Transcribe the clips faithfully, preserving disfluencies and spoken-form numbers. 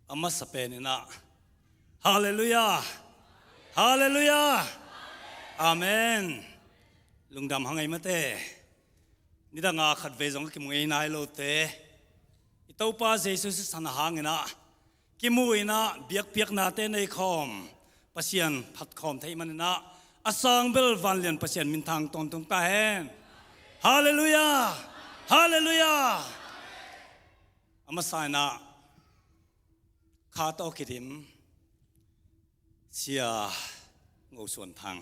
A masa peninah, Halleluiah! Halleluiah! Amen. Lungdam hang ei mate. Nidanga khatvei zong a kimu ngei nai lote, i Topa Jesu sisan a hanginah kimu inah biakpiaknate nei khawm, Pasian phat khawm thei maninah a sangbel vanlian Pasian minthang tawntung ta hen. Halleluiah! Halleluiah! A masa inah kha tawh kidim Sia Ngo Suan Thang,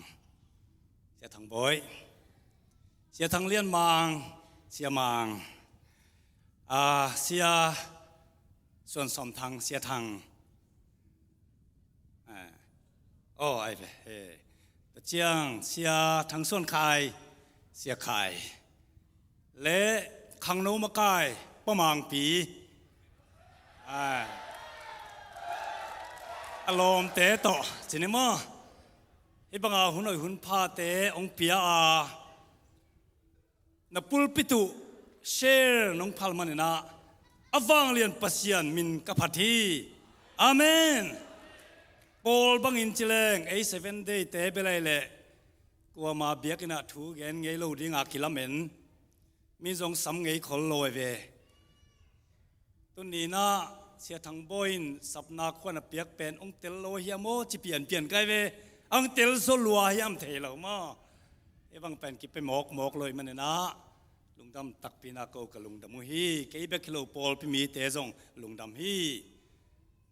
Sia Thang Bawi, Sia Thang Lian Mang, Sia Mang, a, Sia Suan Sawm Thang, Sia Thang, a, aw, ai ve, he, tua ciang Sia Thang Suan Khai, Sia Khai, le khangno makai Pa Mangpi, a, a lawmte tawh cini maw, hih banga hun hoih hun phate hong pia a, na pulpit uh share nong phal maninah a vanglian Pasian min ka phat hi. Amen. Paul bangin ci leng ei Seven Day te belai leh kuama biakinnah thu gen ngei lo dinga kilamen, mi zong sam ngei khol lo ai ve. Tuninah Sia Thang Bawi in sapna khuan a piak pen hong tel lo hiam aw ci pianpian kai ve. Hong tel zaw lua hiam thei lo maw? Ei bang pen kipe mawkmawk lo ih maninah lungdam takpi inah ko ka lungdam uh hi. Kei bek hi lo, pawlpi mite zong lungdam hi.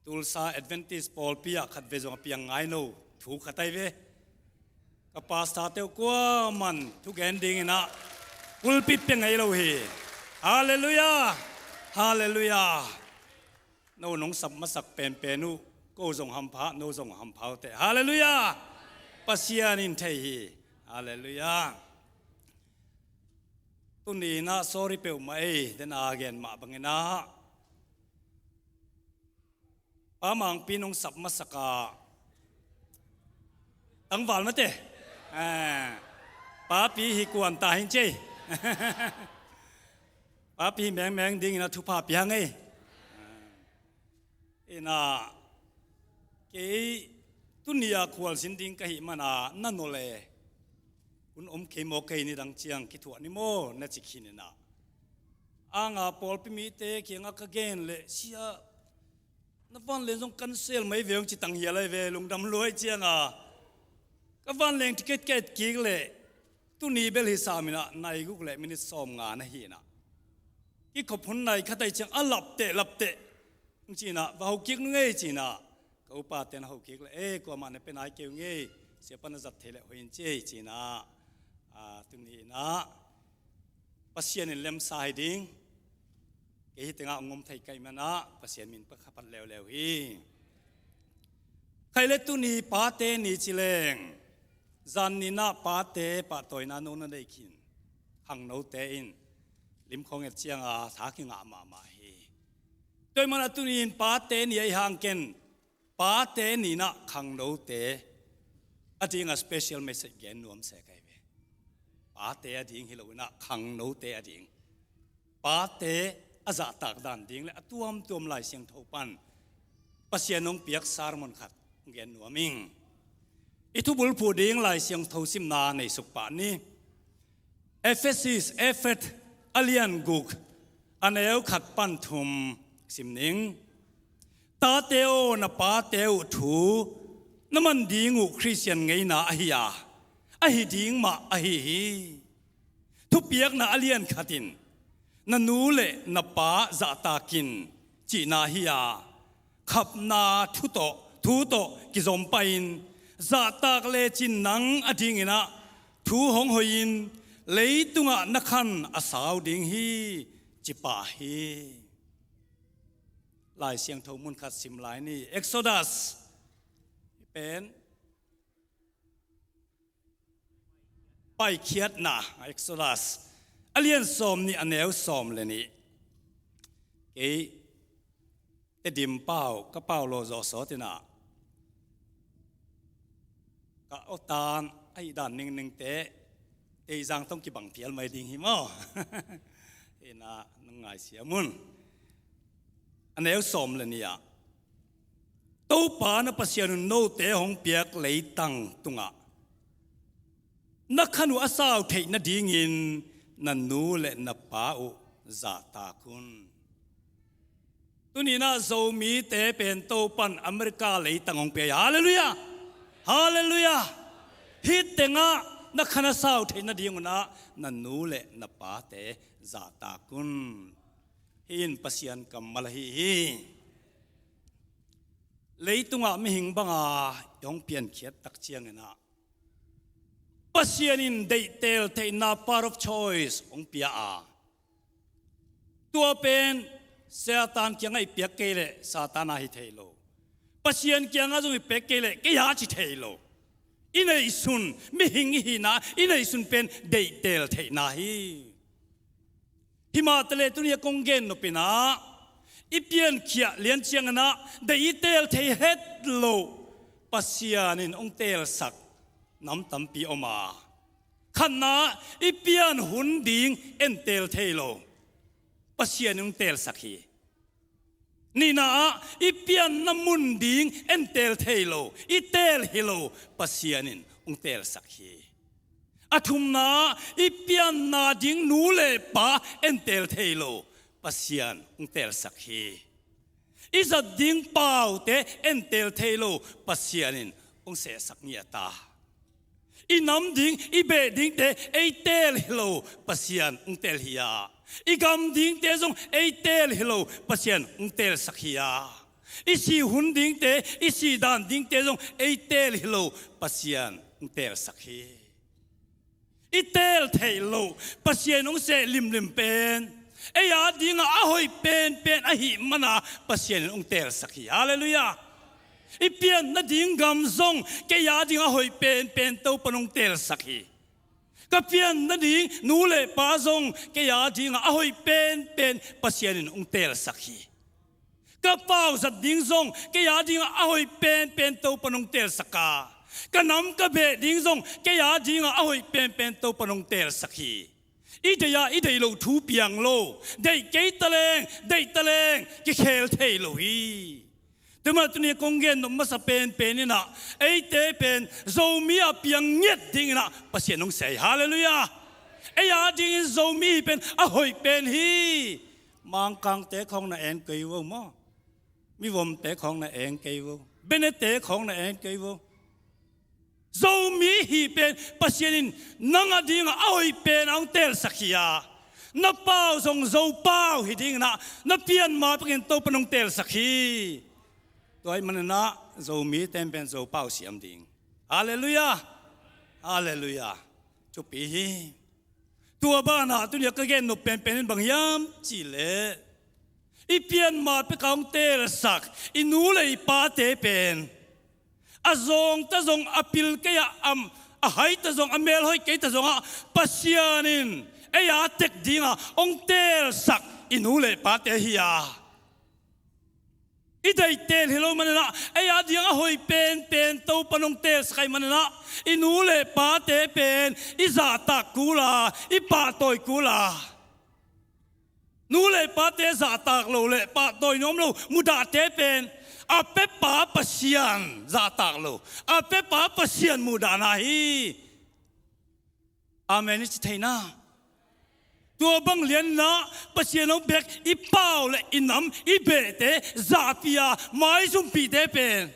Tulsa Adventist pawlpi ah khatvei zong a piang ngai no thu khat ai ve. Ka pastor teuh kuaman thugen dinginah pulpit pia ngei lo hi. Halleluiah! Halleluiah! No nong sap masak penpen uh, ko zong hampha, no zong hampha uh teh. Halleluiah! Pasian in thei hi. Halleluiah! Tuninah sorry peuhmah ei, den a gen mah banginah Pa Mangpi nong sap masaka tangval mate, a, papi hi kuan ta hin cei. Papi hi mengmeng dingin a thupha pia ngei. Inah kei tuni a khualzin ding ka hih mana na nole, hun om kei maw, kei nidang ciang kithuah ni maw na ci khin inah, anga pawlpi mite kiangah ka gen leh, Sia, na vanleng zong cancel mai ve hong ci tang hial ai ve, lungdam luai cianga ka vanleng ticket ka et kik leh tuni bel hi saminah nai guk le minit sawmnga na hi inah, kikhop hun nai khat ai ciang a lapteh lapteh hong ci inah, va ho kik nu ngei ci inah, ka upa ten a ho kik leh, e, kuamah na pe nai kei uh ngei, siapa na zat thei leh hoih in ci ei ci inah, a, tuni inah Pasian in lemsa hi ding. Kei hi tengah hong om thei ka hih manah Pasian min ka phat leuleu hi. Khaile tuni Pate Ni ci leng, zan ninah pate pahtawina no na nei khin, khangnote in lim khawng et cianga tha kingah mahmah hi. Tua hih manah tuni in Pate Ni ahi hang ken Pate Ni inah khangnote adinga special message gen nuam se ka hi ve. Pate ading hi lo inah khangnote ading, pate a zahtak dan ding le a tuamtuam Lai Siangtho pan Pasian hong piak sermon khat hong gen nuam ing. I thubulphuh ding Lai Siangtho simna nei suk pah ni. Efesis, Efet, a lian guk, a neu khat pan thum sim ning. Tate aw, na pate uh thu na man ding uh Khristian ngeina ahi a, ahi ding mah ahi hi. Thupiakna a lian khat in, na nu le na pa zahtak in cihna hi a, khapna thu tawh, thu tawh kizom pah in, zahtak lecin nang adingin ah thu hong hoih in, leitungah na khan a sau ding hi, ci pah hi. Lai Siangtho mun khat sim lai ni. Exodus pen Paikhiatna, Exodus, a lian sawm nih, a neu sawm le nih. Kei Tedim pau ka pau lo zawh sawt inah, ka awtan a ih dan ningningte Teizang tawh kibang phial mai ding hi maw? Inah nang ngaisiam un. A neu sawm le nih ah, Topa na Pasian un note hong piak leitang tungah na khan uh a sau theih nadingin na nu le na pa uh zahtak un. Tuninah Zomite pen Topan America leitang hong pia hi. Halleluiah. Halleluiah. Hih tengah na khan a sau theih nadingunah na nu le na pate zahtak un. Hih in Pasian kammal ahi hi. Leitungah mihing banga i hong piankhiat tak cianginah Pasian in deihtel theihna, power of choice, hong pia a, tua pen Satan kiangah i piak kei leh Satan a hi thei lo. Pasian kiangah zong i piak kei leh kei a ci thei lo. I neihsun, mihing i hihna, i neihsun pen deihtel theihna hi. Himah taleh tuni a kong gen nopinah i piankhiah lian cianginah deih i teel thei het loh Pasian in hong teelsak nam tampi om a, khatna, i pian hun ding en teel thei lo, Pasian in hong teelsak hi. Nihna ah i pianna mun ding en teel thei lo, i teel hi lo, Pasian in hong teelsak hi. A thumna, i pianna ding nu le pa en teel thei lo, Pasian hong teelsak hi. I zat ding paute en teel thei lo, Pasian in hong sehsak ngiat a, i nam ding, i beh dingte ei teel hi lo, Pasian hong teel hi a, i gam dingte zong ei teel hi lo, Pasian hong teelsak hi a, i sih hun dingte, i sih dan dingte zong ei teel hi lo, Pasian hong teelsak hi. I teel theih loh Pasian hong seh limlim pen ei a dingah a hoih penpen ahih mana Pasian in hong teelsak hi. Halleluiah. I pian nading gam zong kei a dingah a hoih penpen Topan hong teelsak hi. Ka pian nading nu le pa zong kei a dingah a hoih penpen Pasian in hong teelsak hi. Ka pau zat ding zong kei a dingah a hoih penpen Topan hong teelsak a, ka nam ka beh ding zong kei a dingah a hoih penpen Topan hong teelsak hi. I deih a i deih loh thu piang lo, deih kei taleng, deih taleng kikhel thei lo hi. Tua mah tuni a kong gen nop masa penpen inah eite pen Zomi a piang ngiat dinginah Pasian hong seh hi. Halleluiah. Ei a dingin Zomi hi pen a hoih pen hi. Mangkangte khawng na en kei vo maw? Mivomte khawng na en kei vo? Benete khawng na en kei vo? Zomi hi pen Pasian in nang a dingah a hoih pen a hong teelsak hi a, na pau zong Zo pau hi dinginah na pian ma pekin Topan hong teelsak hi. Tua ahih maninah Zomi ten pen Zo pau siam ding. Halleluiah. Halleluiah. Thupi hi. Tua banah tuni a ka gen nop penpen in bang hiam cihleh, i pian ma peka hong teelsak i nu le i pate pen a zawngta zong, a pil kei a, a haita zong, a melhoih keita zongah Pasian in ei a tek dingah hong teelsak i nu le pate hi a, i deih teel hi lo maninah ei a dingah a hoih penpen Topan hong teelsak ahih maninah i nu le pate pen i zahtak kul a, i pahtawi kul a, nu le pate zahtak lo le pahtawi nuam lo mudahte pen a pepa Pasian zahtak lo, a pepa Pasian muhdahna hi. Amen i ci theihna. Tua bang lianna Pasian hong pek i pau le i nam, i behte zahpih a, maizumpihte pen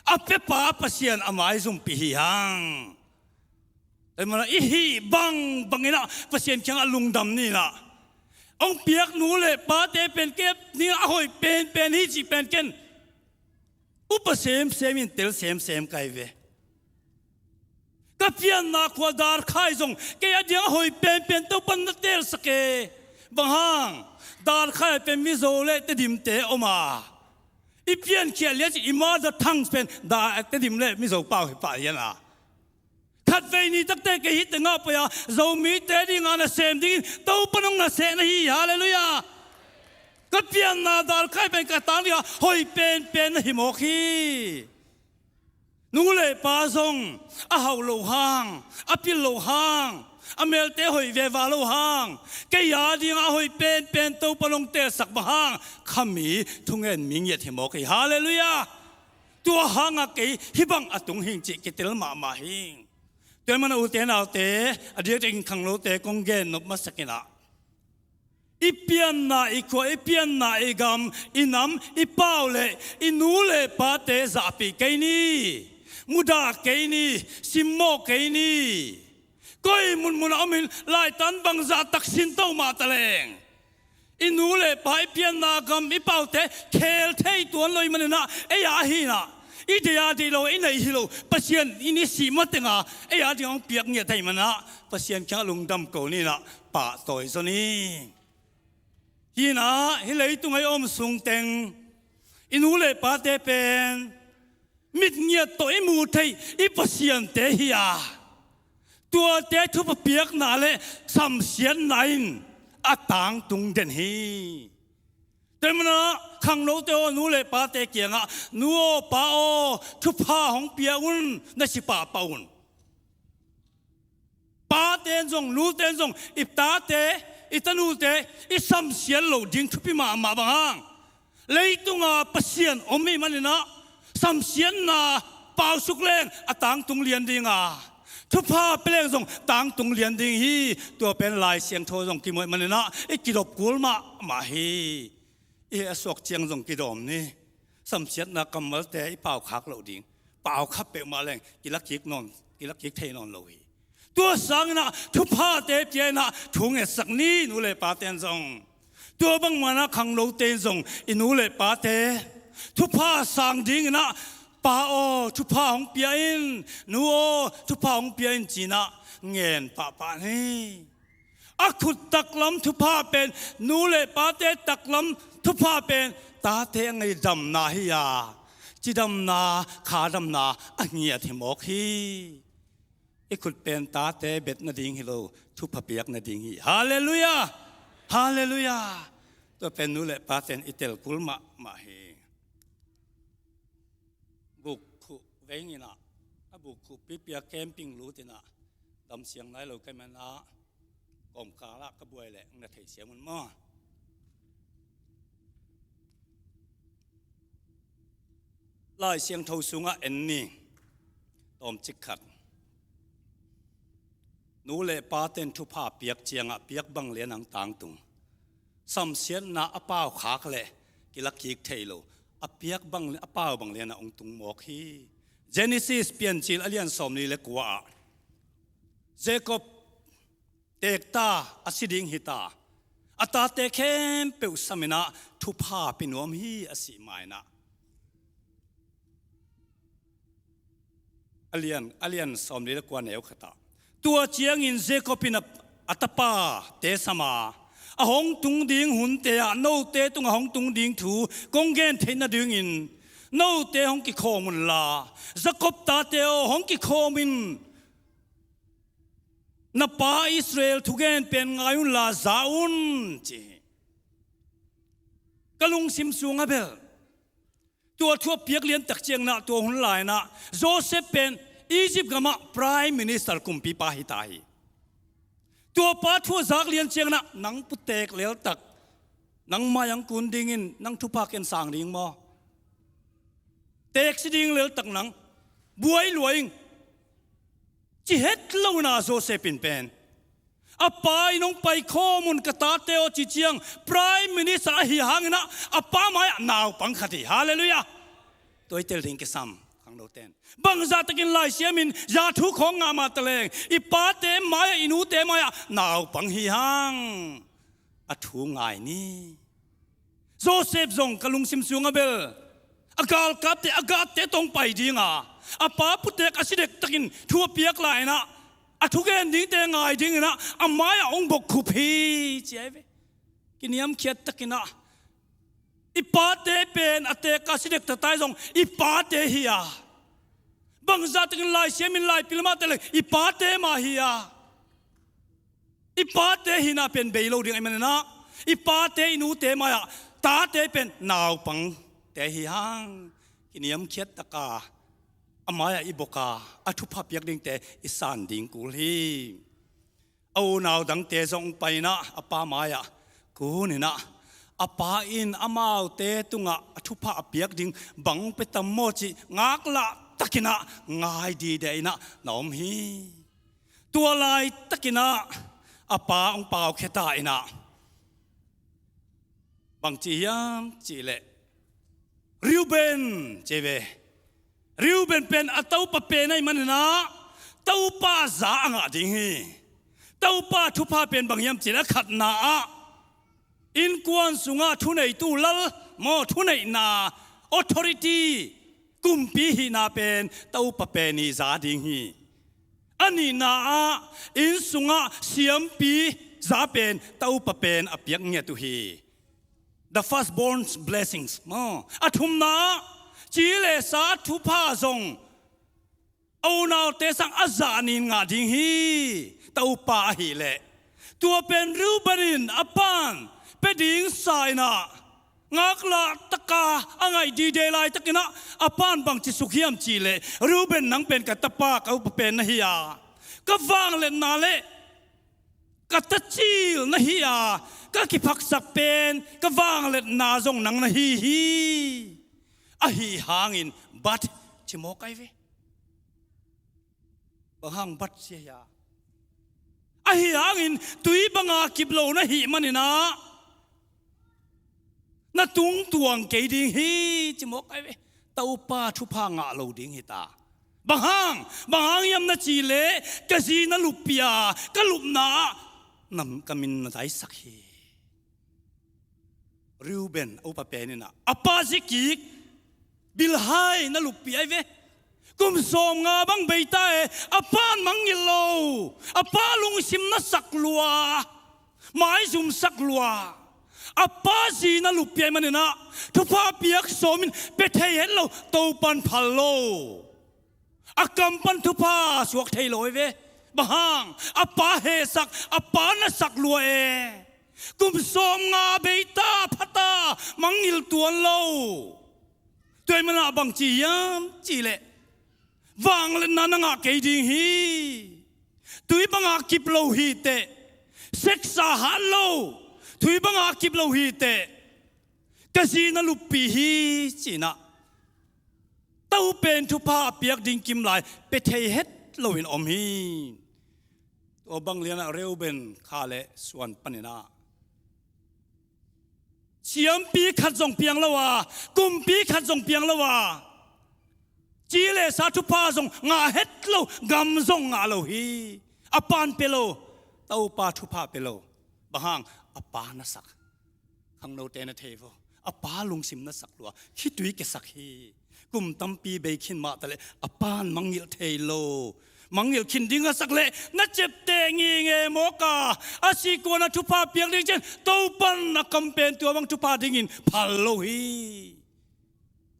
a pepa Pasian a maizumpih hi hang. Tua mana i hih bangbang inah Pasian kiangah lungdam ni inah, hong piak nu le pate pen kei a dingah a hoih penpen hi cih pen ken upa semsem in tel semsem ka hi ve. Ka pianna khua Darkhai zong kei a dingah a hoih penpen Topan na teelsak e. Bang hang? Darkhai pen Mizo le Tedimte om a, i piankhiat lian cih i mother tongue pen Tedim le Mizo pau hi pah lian a, khatvei ni takte kei hih tengah pai a Zomite dingah nasem dingin Topan hong nasehna hi. Halleluiah. Ka pianna Darkhai pen ka tang dingah hoih penpen na hi mawk hi. Nu le pa zong a hauh loh hang, a pil loh hang, a melte hoih veva loh hang, kei a dingah a hoih penpen Topan hong teelsak bang hang, khami thungen mi ngiat hi mawk hi. Halleluiah. Tua hangah kei hih bang a tung hing cih kitel mahmah hing. Tua ahih manin ute naute, a diakdiakin khanglote kong gen nop masak inah, i pianna i khua, i pianna i gam, i nam, i pau le i nu le pate zahpih kei ni. Mudah kei ni. Simmawh kei ni. Koi munmun a om in laitan bangzah tak sinto mah taleng, i nu le pa, i pianna gam, i paute khel thei tuan lo ahih maninah, ei a hinah, i deih a deih lo, i neih hi lo, Pasian in i sih matengah ei a ding hong piak ngiat ahih maninah, Pasian kiangah lungdam ko ninah, pahtawi zaw ni. Hinah, hih leitungah i om sungteng i nu le pate pen mitngiat tawh i muh theih i pasiante hi a, tuate thupha piakna le samsiatna in a tangtung den hi. Tua ahih maninah khangnote aw, nu le pate kiangah, nu aw, pa aw, thupha hong pia un, na si pahpah un. Pate in zong, nute in zong, i tate, i tanute i samsiat loh ding thupi mahmah. Bang hang? Leitunga Pasian om ahih maninah, samsiatna pausuk leng a tangtung lian ding a, thupha pia leng zong tangtung lian ding hi. Tua pen Lai Siangtho zong kimu ahih maninah i kidop kul mahmah hi. I heh a suak ciang zong kidawm ni. Samsiatna kammalte i pau khak loh ding. Pau kha peuhmah leng kila kik nawn, kila kik thei nawn lo hi. Tua sanginah thuphate pia inah thu ngetsak ni, nu le pate in zong. Tua bangmah inah khangnote in zong i nu le pate thupha sang dinginah, pa aw, thupha hong pia in, nu aw, thupha hong pia in, cinah ngen pahpah ni. A khut taklam thupha pen, nu le pate taklam thupha pen tate a ngaidamna hi a, cidamna, khadamna a ngiat hi mawk hi. I khut pen tate bet nading hi lo, thupha piak nading hi. Halleluiah! Halleluiah! Tua pen nu le pate in i tel kul mahmah hi. Buk khuh veng inah, a buk khuh pipia camping lut inah, damsiang nai lo ka hih maninah, kawmkalah ka buai leh na theisiam un maw? Lai Siangtho sungah en ni. Tawmcik khat. Nu le pate in thupha piak ciangah piak bang lian ang tangtung. Samsiatna a pau khak leh kila kik thei lo. A piak bang, a pau bang lianah hong tung mawk hi. Genesis Piancil a lian sawmli le kua ah Jacob teekta a si ding hita, a tate khempeuh saminah thupha pia nuam hi a sih mainah. A lian, a lian sawmli le kua neu khatah, tua ciangin Jacob in a, a tapate sama, a hong tung ding hunte ah note tungah hong tung ding thu kong gen theih nadingin note hong kikhawm unla, Jacob tate aw, hong kikhawm in, na pa Israel thugen pen ngai unla za un, ci hi. Ka lungsim sungah bel tua thu a piak liantak cianginah, tua hun lainah Joseph pen Egypt gamah Prime Minister, kumpipa hita hi. Tua pa thu a zak lian cianginah, nang putek leltak, nang mai-ah hong kun dingin nang thupha ken sang ding maw? Teksi ding leltak nang buai lua ing, ci het lo inah Joseph in pen, a pa in hong paikhawm un ka tate aw, ci ciang Prime Minister ahi hanginah a pa mai-ah naupang khat hi. Halleluiah! Tua i tel ding kisam, khangnote in. Bangzah takin Laisiam in za thu khawng ngah mah taleng, i pate mai-ah, i nute mai-ah naupang hi hang, a thu ngai ni. Joseph zong ka lungsim sungah bel a galkapte, a gatte tawh hong pai dinga, a pa putek a si dektakin thu a piak lainah, a thugen dingte ngai dinginah a mai-ah hong bokkhup hi, ci ahi ve. Kiniamkhiat takinah, i pate pen a teeka si dektatai zong i pate hi a, bangzah takin Laisiam in laipil mah taleng i pate mah hi a, i pate hihna pen bei lo ding ahih maninah, i pate, i nute mai-ah tate pen naupangte hi hang, kiniamkhiat taka a mai-ah i boka, a thupha piak dingte i san ding kul hi. A unau dangte zong hong painah a pa mai-ah kuninah, a pa in amaute tungah a thupha a piak ding bang pia tam maw cih ngaklah takin ah ngai dide in ah na om hi. Tua laitakin ah a pa hong paukhia ta in ah bang ci hiam cih leh Reuben ci ve. Reuben pen a topa pen ahih manin ah Topa za a ngah ding hi. Topa thupha pen bang hiam cih leh a khatna ah innkuan sungah thuneitu lal maw, thuneihna, authority, kumpi hihna pen Topa pen i za ding hi. A nihna ah inn sungah siampi za pen Topa pen a piak ngiat uh hi. The firstborn's blessings maw. A thumna ah ci le sa thupha zong a unaute sang a zahnin ngah ding hi. Topa ahih leh tua pen Reuben in a pan pia ding sa in ah ngaklah taka a ngaih dide laitakin ah a pan bang ci suk hiam cih leh, Reuben, nang pen ka tapa, ka upa pen na hi a, ka vangliatna le ka tacil na hi a, ka kiphaksak pen, ka vangliatna zong nang na hi hi. Ahi hangin bat ci mawk ai ve. Bang hang bat sia hia? Ahi hangin tui banga kip lo na hih manin ah na tungtuang kei ding hi ci mawk ai ve. Topa thupha ngah lo ding hi ta. Bang hang, bang hang hiam na cih leh ka zi na luppih a, ka lupna ah na, ka min na zaisak hi. Reuben a upa pen in ah a pa zi kik Bilhah na luppih ai ve. Kum sawmnga bang bei ta e, a pan mangngilh lo, a pa lungsim na sak lua, maizum sak lua. A pa zi na luppih ai manin ah thupha piak sawmin pia thei het lo, Topan phal lo. A kam pan thupha suak thei lo ai ve. Bang hang? A pa hehsak, a pa na sak lua e. Kum sawmnga bei ta, pha ta, mangngilh tuan lo. Tua ahih manin ah bang ci hiam cih leh, vangliatna na ngah kei ding hi. Tui banga kip lo hi teh, seksa hat lo, tui banga kip lo hi teh, ka zi na luppih hi ci-in ah Topa pen thupha a piak ding kim lai pia thei het loin om hi. Tua bang lian ah Reuben kha le suan panin ah siampi khat zong piang lo a, kumpi khat zong piang lo a, ci le sa thupha zong ngah het lo, gam zong ngah lo hi. A pan pia lo, Topa thupha pia lo. Bang hang? A pa na sak. Khangnote na thei vo, a pa lungsim na sak lua, khitui kia sak hi. Kum tampi bei khin mah ta leh a pan mangngilh thei lo. Mangngilh khin ding a sak leh na ciapteh nginge mawk a, a sih kuan a thupha piak ding ciang Topan a kam pen tua bang thupha dingin phal lo hi.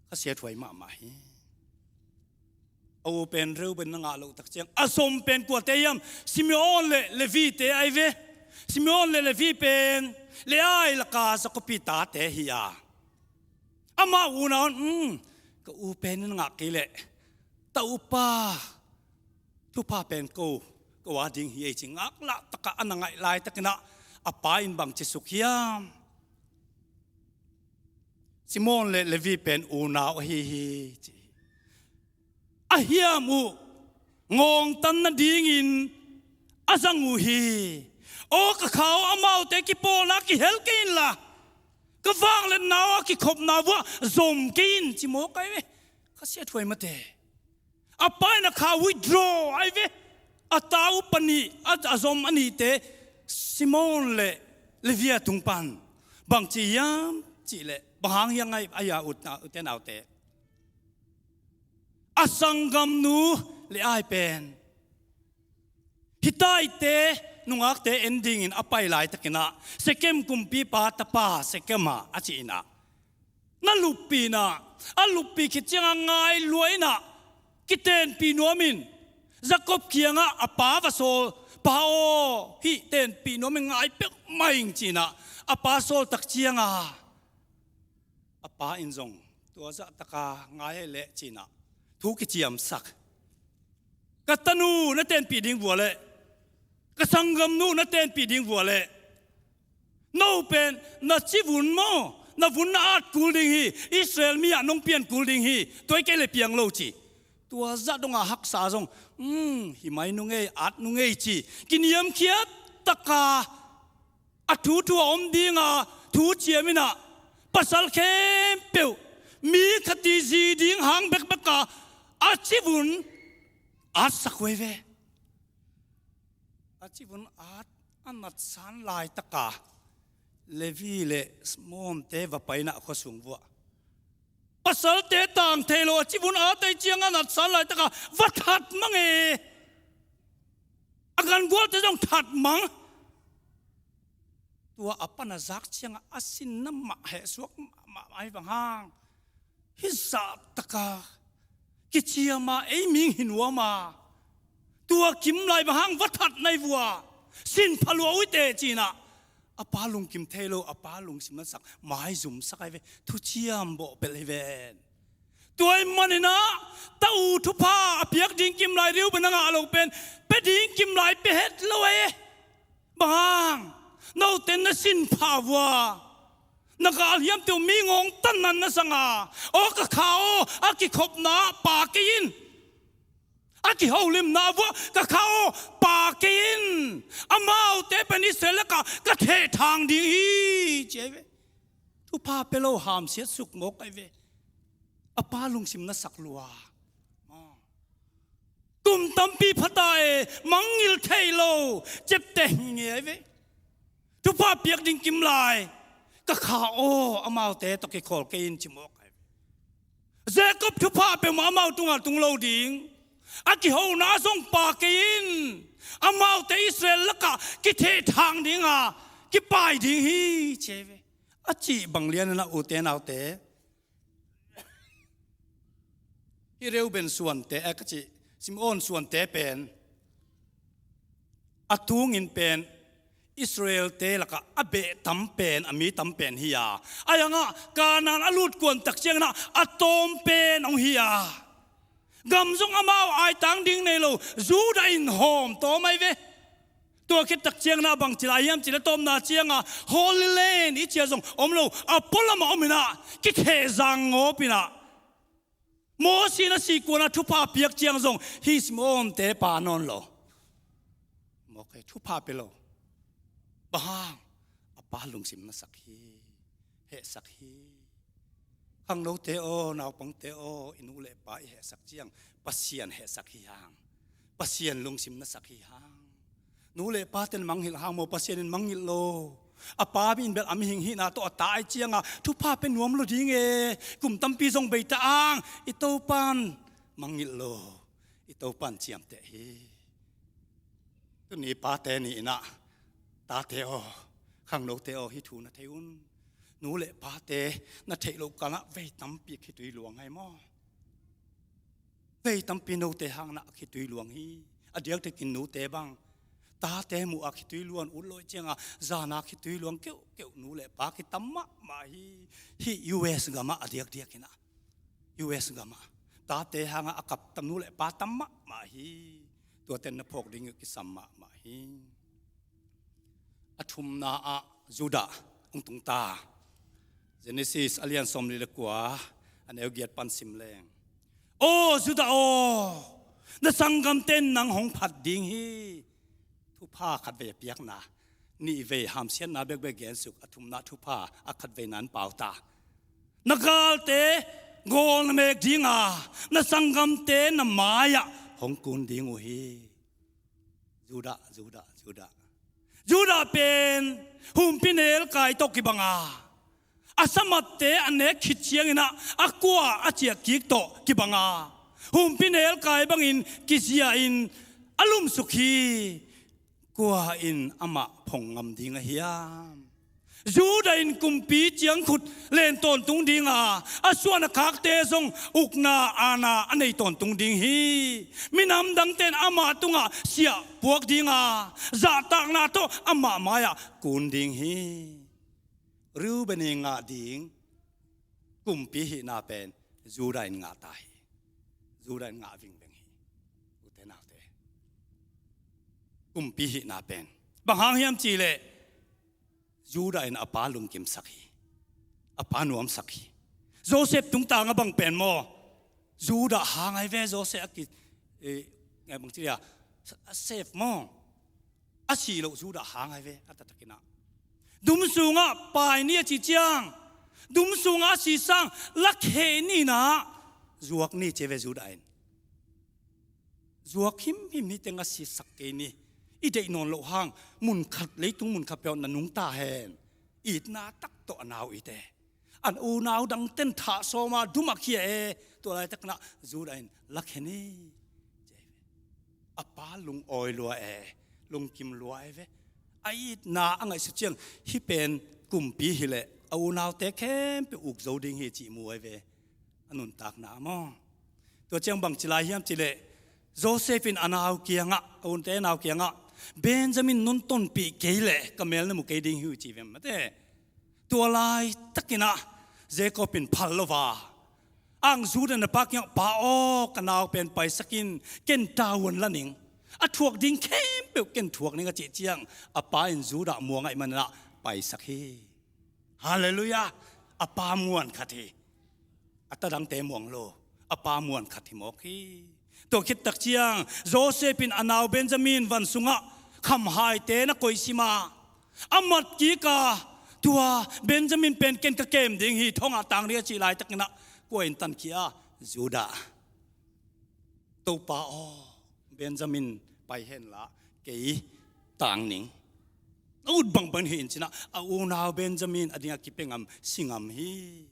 Ka siathuai mahmah hi. A u pen Reuben na ngah loh tak ciang a zom pen kuate hiam? Simeon le Levi te ai ve. Simeon le Levi pen Leah laka Jakob ii tate hi a, amau unau in, um, ka u pen na ngah kei leh Topa thupha pen ko, ko a ding hi ei ci ngaklah takah a na ngaih laitakin ah a pa in bang ci suk hiam? Simeon le Levi pen unau ahi hi ci. A hiam uh ngawngtan nadingin a zang uh hi. Aw ka kha aw, amaute kipawlna kihel kei inla, ka vangliatna uh a kikhopna vuah zom kei in ci mawk ai ve. Ka siathuai mate. A pa in a kha withdraw ai ve. A ta uh panih, a, a zom a nihte Simeon le Levi a tung pan bang ci hiam cih leh, bang hang hiam ai, ai a utna, ute naute. A sanggamnu Leah pen Hittite nungakte en dingin a pai laitakin ah Sekem kumpipa tapa Sekem ah a cih in ah na luppih in ah, a luppih khit ciangah ngai lua in ah kitenpih nuamin Jakob kiangah a pa va sawl, "Pa aw, hih tenpih nuamin ngai peuhmah ing," ci-in ah a pa sawl tak ciangah a pa in zong tua zahtaka ngai ahih leh ci-in ah thu kiciamsak. Ka tanu na tenpih ding vua leh, ka sanggamnu na tenpih ding vua leh, No pen na civun maw, na vun na at kul ding hi. Israel mi ah nong pian kul ding hi. Tua hi kei le piang lo ci. Tua zah dongah haksa zong, um, hi mai nungei, at nungei ci. Kiniamkhiat taka a thu thu a om dinga thu ciam inah, pasal khempeuh mi khat i zi ding hang bekbeka a civun atsak uh hi ve. A civun at a natsan laitaka Levi le Simeonte va paina khuasung vuah pasalte tang thei lo a civun at ahi cianga natsan laitaka va that mang e. A gangualte zong that mang. Tua a pan a zak cianga a sinna mah hehsuak mahmah ahi bang hang, hih zahtaka kiciama ei ming hi nuama, tua kim lai bang hang va that nai vua, sin pha lua uh hi teh cinah, a pa lungkim thei lo, a pa lungsim na sak, maizumsak ahi ve. Thuciam bawh belh hi ven. Tua ih maninah ta u thupha a piak ding kim lai Reuben a ngah lo pen pia ding kim lai pia het lo e. Bang hang, note na sin pha vua, na galhiamte uh mi ngawng tannan na sanga, aw ka kha aw, a kikhopna pa kei in. A kiholimna vua ka kha aw, pa kei in. Amaute pen Israel lakah ka thehthang ding hi ci ahi ve. Thupha pia lo hamsiat suk mawk ahi ve. A pa lungsim na sak lua. Kum tampi phata e, mangngilh thei lo, ciapteh ngingi ahi ve. Thupha piak ding kim lai ka kha aw, amaute tawh kikhawl kei in ci mawk ahi ve. Jacob thupha peuhmah amau tungah tung lo ding, a kihona zong pa kei in. Amaute Israel lakah kithehthang dinga kipai ding hi ci ahi ve. A cih bang lianin a ute naute, hih Reuben suante, eh, ka cih, Simeon suante pen a tungin pen Israelte lakah a beh tam pen, a mi tam pen hi a, a yangah Kanaan a lut kuan tak cianginah a tawm pen hong hi a, gam zong amau aitang ding nei lo, Judah in hawm tawm ahi ve. Tua khit tak cianginah bang ci lai hiam cih leh tawpna cianga Holy Land i cih zong om lo, a pualamah om inah kithehzang ngawp inah, Mosi na sih kuanah thupha piak ciang zong hih Simeonte pa nawn lo. Mawk hi, thupha pia lo. Bang hang, a pa lungsim na sak hi, hehsak hi. Khangnote aw, naupangte aw, i nu le pa i hehsak ciang Pasian hehsak hi hang. Pasian lungsim na sak hi hang. Nu le paten mangngilh hang maw, Pasian in mangngilh lo. A pa mi in bel a mihing hihna tawh a ta ahi cianga thupha pia nuam lo ding e. Kum tampi zong bei ta ang, i Topan mangngilh lo. I Topan ciamteh hi. Tuni Pate Ni inah, tate aw, khangnote aw, hih thu na thei un. Nu le pate na theih loh kalah vei tampi khitui luang hi maw? Vei tampi note hangin a khitui luang hi. A diakdiakin nute bang, tate muh a khitui luang, ut lo cianga zana khitui luang keuhkeuh nu le pa kitam mahmah hi. Hih U S gamah a diakdiakinah, U S gamah tate hangah a kap tam nu le pa tam mahmah hi. Tuaten na phawk ding uh kisam mahmah hi. A thumna ah Judah hong tung ta. Genesis a lian sawmli le kua, a neu giat pan sim leng. Aw Judah aw, na sanggamte in nang hong phat ding hi. Thupha khatvei a piakna, nihvei hamsiatna bekbek gensuk, a thumna thupha a khatvei nan pau ta. Na galte gawl na mek dinga, na sanggamte na mai-ah hong kun ding uh hi. Judah, Judah, Judah. Judah pen humpinelkai tawh kibanga, a samatte a nek khit cianginah a kua a ciah kik tawh kibanga, humpinelkai bangin kizia-in a lumsuk hi. Kua in amah phong ngam ding a hiam? Judah in kumpi ciangkhut len tawntung dinga, a suan a khakte zong ukna aana a nei tawntung ding hi. Minam dangte in amah tungah siah puak dinga, zahtakna tawh amah mai-ah kun ding hi. Reuben in ngah ding kumpi hihna pen Judah in ngah ta hi. Judah in ngah vingveng hi. Ute naute, kumpi hihna pen bang hang hiam cihleh, Judah in a pa lungkimsak hi. A pa nuamsak hi. Joseph tungtang a bang pen maw? Judah hang ai ve, Joseph a ki, eh, ngai bang ci dia, a safe maw? A si loh Judah hang ai ve, a taktakinah. Dum sungah pai ni a ci ciang, dum sungah a si sang lakheh ni nah, zuak ni ci ve Judah in. Zuak himhim ni teng a sisak kei ni. I deih nawn loh hang, mun khat, leitung mun khat peuh na nungta hen. Itna tak tawh a nau ite. An unau dangten thah sawma dum a khia e. Tua laitakna Judah in lakhia ni. A pa lungawi lua e, lungkim lua e ve. A itna a ngaihsut ciang hih pen kumpi hileh a unaute khempeuh uk zo ding hi cih mu e ve. A nuntakna maw? Tua ciang bang ci lai hiam cileh, Joseph in a nau kiangah, a unte nau kiangah, Benjamin nuntonpih kei leh ka mel na mu kei ding hi uh ci vem mate. Tua laitakinah Jacob in phal lo va, ang Judah na pa kiangah, pa aw, ka nau pen paisak in, ken tavuan la ning. A thuak ding khempeuh ken thuak ning a cih ciang, a pa in Judah muang ahih manah paisak hi. Halleluiah. A pa muan khat hi. A tadangte muang lo. A pa muan khat hi mawk hi. Tua khittak ciang Joseph in a nau Benjamin van sungah khamhaite na koihsim a, a mat kik a, tua Benjamin pen ken ka kem ding hi, thongah tang ding a cih laitakinah kua in tankhia? Judah. Topa aw, Benjamin pai henla kei tang ning. A ut bangbang hi in cinah a unau Benjamin a dingah kipia ngam, si ngam hi.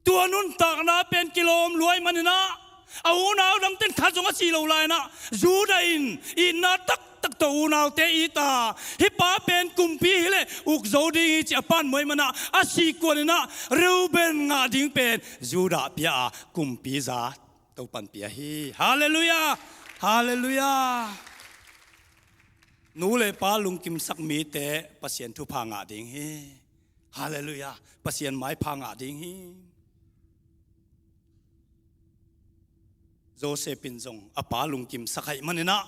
Tua nuntakna pen kilawm luai maninah a unau dangten khat zong a si lo lainah Judah in itna taktak tawh unaute ita, hih pa pen kumpi hileh uk zo ding hi ci a pan muai manah a si kuaninah Reuben ngah ding pen Judah pia a kumpi za Topan pia hi. Halleluiah. Halleluiah. Nu le pa lungkimsak mite Pasian thupha ngah ding hi. Halleluiah. Pasian maipha ngah ding hi. Joseph in zong a pa lungkimsak ahih maninah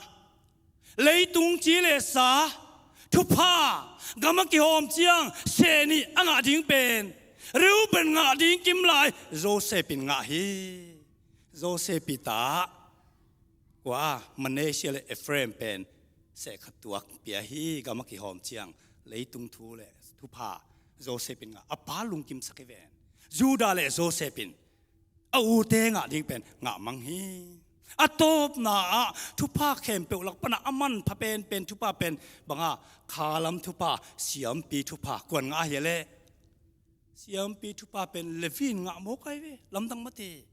leitung ci le sa, thupha, gam a kihawm ciang seh nih a ngah ding pen Reuben ngah ding kimlai Joseph in ngah hi. Joseph i ta kua Manasseh le Ephraim pen seh khat tuak pia hi. Gam a kihawm ciang leitung thu le thupha Joseph in ngah, a pa lungkimsak hi ven. Judah le Joseph in a ute ngah ding pen ngah mang hi. A tawpna ah thupha khempeuh lak panah a manpha penpen thupha pen banga khalam thupha, siampi thupha, kuan ngah hi a leh? Siampi thupha pen Levi in ngah mawk ai ve, lamdang mate.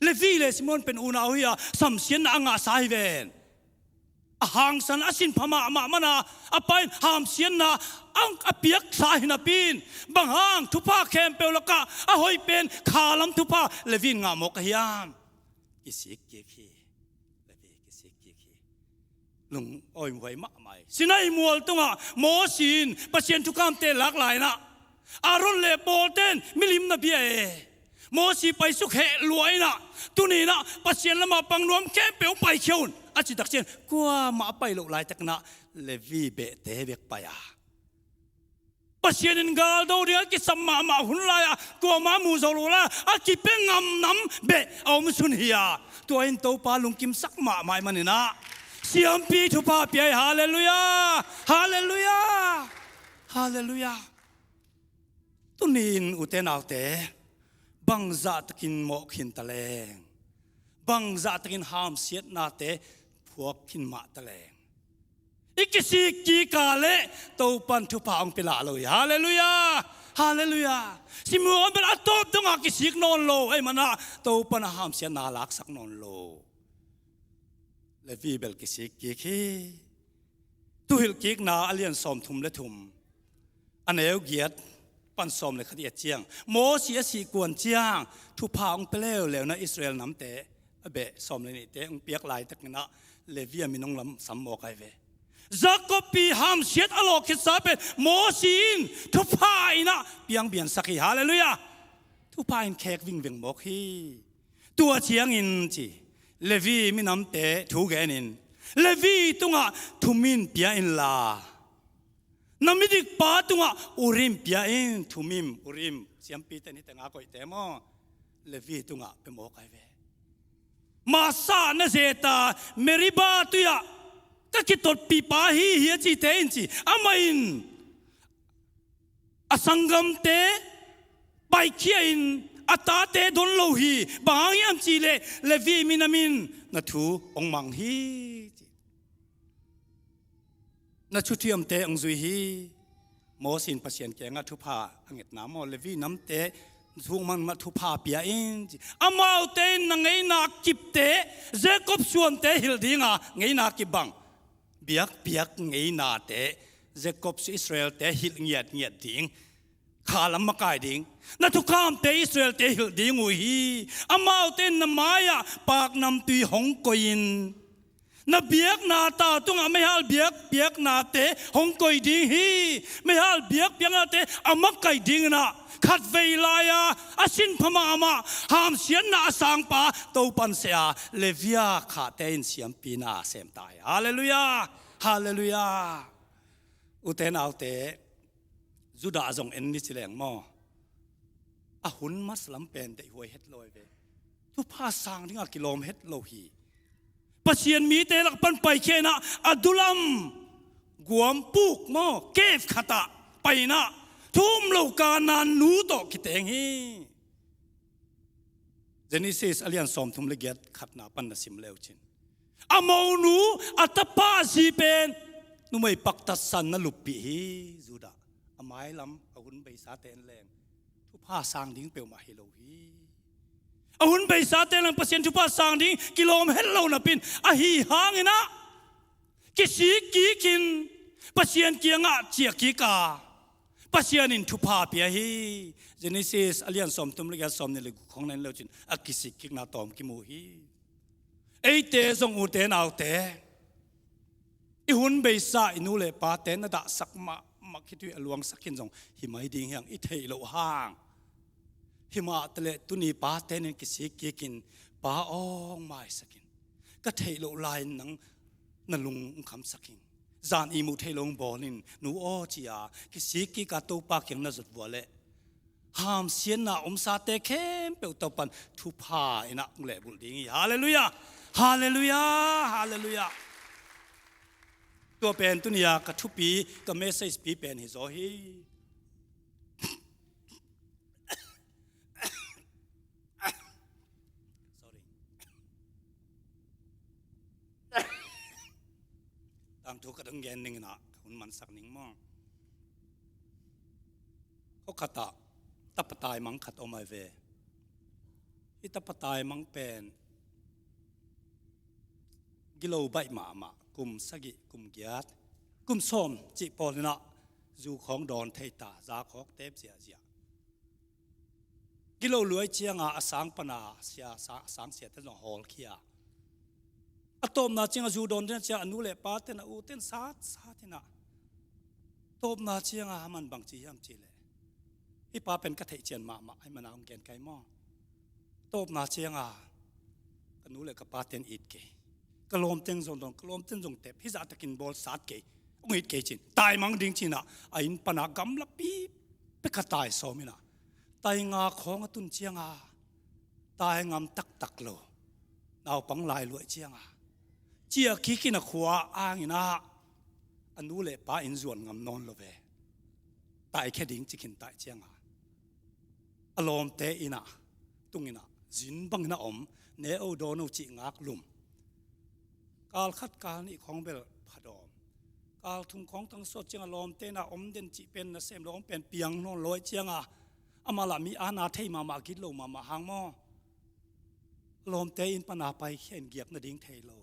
Levi le Simeon pen unau hi a, samsiatna a ngahsa hi ven. A hangsan a sinpha mahmah mana a pa in hamsiatna a piaksa hi napi in, bang hang thupha khempeuh lakah a hoih pen khalam thupha Levi in ngah mawk a hiam? Kisik kik hi. Levi kisik kik hi. Lungawi huai mahmah hi. Sinai mual tungah Mosi in Pasian thukamte lak lainah Aaron le pawlten milim na bia e. Mosi paisuk heh luainah tuninah Pasian lamah pang nuam khempeuh paikhia un a citak cian kuamah a pai loh laitaknah Levi behte bek pai a, Pasian in galdo ding a kisam mahmah hun lai-ah kuamah a mu zo lo lai-ah a kipia ngamnam beh a om sun hi a, tua in Topa lungkimsak mahmah ih maninah siampi thupha pia hi. Halleluiah. Halleluiah. Halleluiah. Tunin ute naute, bangzahtakin mawh khin taleng, bangzahtakin hamsiatnate phuak khin mah taleng, i kisik kika le Topan thupha hong pia lah lo hi. Halleluiah. Halleluiah. Simeon bel a tawp dongah kisik nawn lo, ei manah Topan a hamsiatna laksak nawn lo. Levi bel kisik kik hi. Thuhilhkikna a lian sawmthum le thum, a neu giat pan sawm le khat i et ciang, Mosi a sih kuan ciang thupha hong pia leuleu na Israel namte a beh sawm le nihte hong piak laitakinah Levi a min hong lamsam mawk ai ve. Jacob pi hamsiat a lawh khitsa pen Mosi in thupha innah piangbiansak hi. Halleluiah. Thupha in khek vingveng mawk hi. Tua ciangin ci, Levi minamte thu genin Levi tungah thumin pia inla, Na midikpa tungah Urim pia in, Thummim, Urim, siampite in hih tengah koihte maw, Levi tungah pia mawk ai ve. Masa Nazareth a Meriba tui-ah ka kitotpihpa hi hi a cite in ci. Amah in a sanggamte paikhia in a tate don lo hi. Bang hang hiam cihleh Levi minam in na thu hong mang hi ci. Na thuthiamte hong zui hi. Moses in Pasian kiangah thupha a ngetna maw, Levi namte thu hong mang mah thupha pia in ci. Amaute in na ngeina kipte, Jacob suante hilh dinga ngeina kip bang, biakpiak ngeinate, Jacob sua Israelte hilh ngiatngiat ding, khalam makai ding. Na thukhamte Israelte hilh ding uh hi. Amaute in na mai-ah paknamtui hong koi in, na biakna tau tungah meihal biakpiaknate hong koi ding hi. Meihal biakpiaknate a makai dingin ah khatvei lai-a a sinpha mahmah, hamsiatna a sangpa Topan seh a, Levi khahte in siampina sem ta hi. Halleluiah. Halleluiah. Ute naute, Judah zong en ni ci leng maw, a hun masa lam pen deihhuai het lo ai ve. Thupha sang dinga kilawm het lo hi. Pasian mite lak pan paikhia in ah Adullam guam puk maw, cave khatah pai in ah thu um lo Kanaan nu tawh kiteng hi. Genesis a lian sawmthum le giat, khatna pan na sim le uh cin, a monu a tapa zi pen numei paktatsan na luppih hi. Judah, a mailam a hun beisate en leng thupha sang ding peuhmah hi lo hi. A hun beisate en leng Pasian thupha sang ding kilawm het lo napi-in, ahi hangin ah kisik kikin Pasian kiangah ciah kik a, Pasian in thupha pia hi. Genesis a lian sawmthum le giat, sawmnih le guk khawng na en le uh cin, a kisik kikna tawm kimu hi. Eite zong, ute naute, i hun beisa i nu le pate na dahsak mahmah khit uh hi, a luangsak in zong hi mai ding hi hang, i theih loh hang. Hi mah taleh tuni pate in kisik kikin, Pa aw, hong maisak in, ka theih loh lai-in nang na lung hong khamsak in, zan ihmu thei lo hong bawl in, nu aw, ci-a kisik kik a Topa kiang na zot vua leh, hamsiatna omsate khempeuh Topan thupha in ah hong lehbulh ding hi. Halleluiah. Halleluiah. Halleluiah. Tua pen tuni-a ka thupi, ka message pi pen hi zaw hi. Sorry. Tangthu ka dong gen ning in ah, ka hun mansak ning maw. Khua khatah tapa taimang khat om ai ve. Hih tapa taimang pen gilo baih mahmah, kum sagih, kum giat, kum sawm cih pawl in ah zu khawng dawn thei ta, za khawk tep ziahziah. Gilo luai cianga a sang pana sia, sa-, a sang siate zong hawlkhia. A tawpna cianga zu dawn ding cianga a nu le pate in ah, ute in satsat in ah, tawpna cianga a man bang ci hiam cihleh, hih pa pen ka theih cian mahmah ahih mana hong gen kai maw. Tawpna cianga ka nu le ka pate in it kei, ka lawmte in zong dawn, ka lawmte in zong tep, hih zahtakin bawl sat kei, hong it kei cin, taimang ding cin ah, a inn pana gamlapi pek a tai sawm in ah, tainga khawng a tun cianga taingam taktak lo, naupang lailuai cianga ciah kik in a khua ang in ah, a nu le pa in zuan ngam nawn lo ve. Taikhia ding ci khin taih cianga, a lawmte in ah, tung in ah, zin bangin a om, ne o dawn o cih ngak lum. Kal khat kal nih khawng bel pha dawm, kal thum khawng tang sawt cianga lawmte in ah om den cih pen nasem lo, om pen piang nawn lo ahih cianga, amah lah mi a na thei mahmah, gitlo mahmah hang maw. Lawmte inn pana paikhia in giak nading thei lo.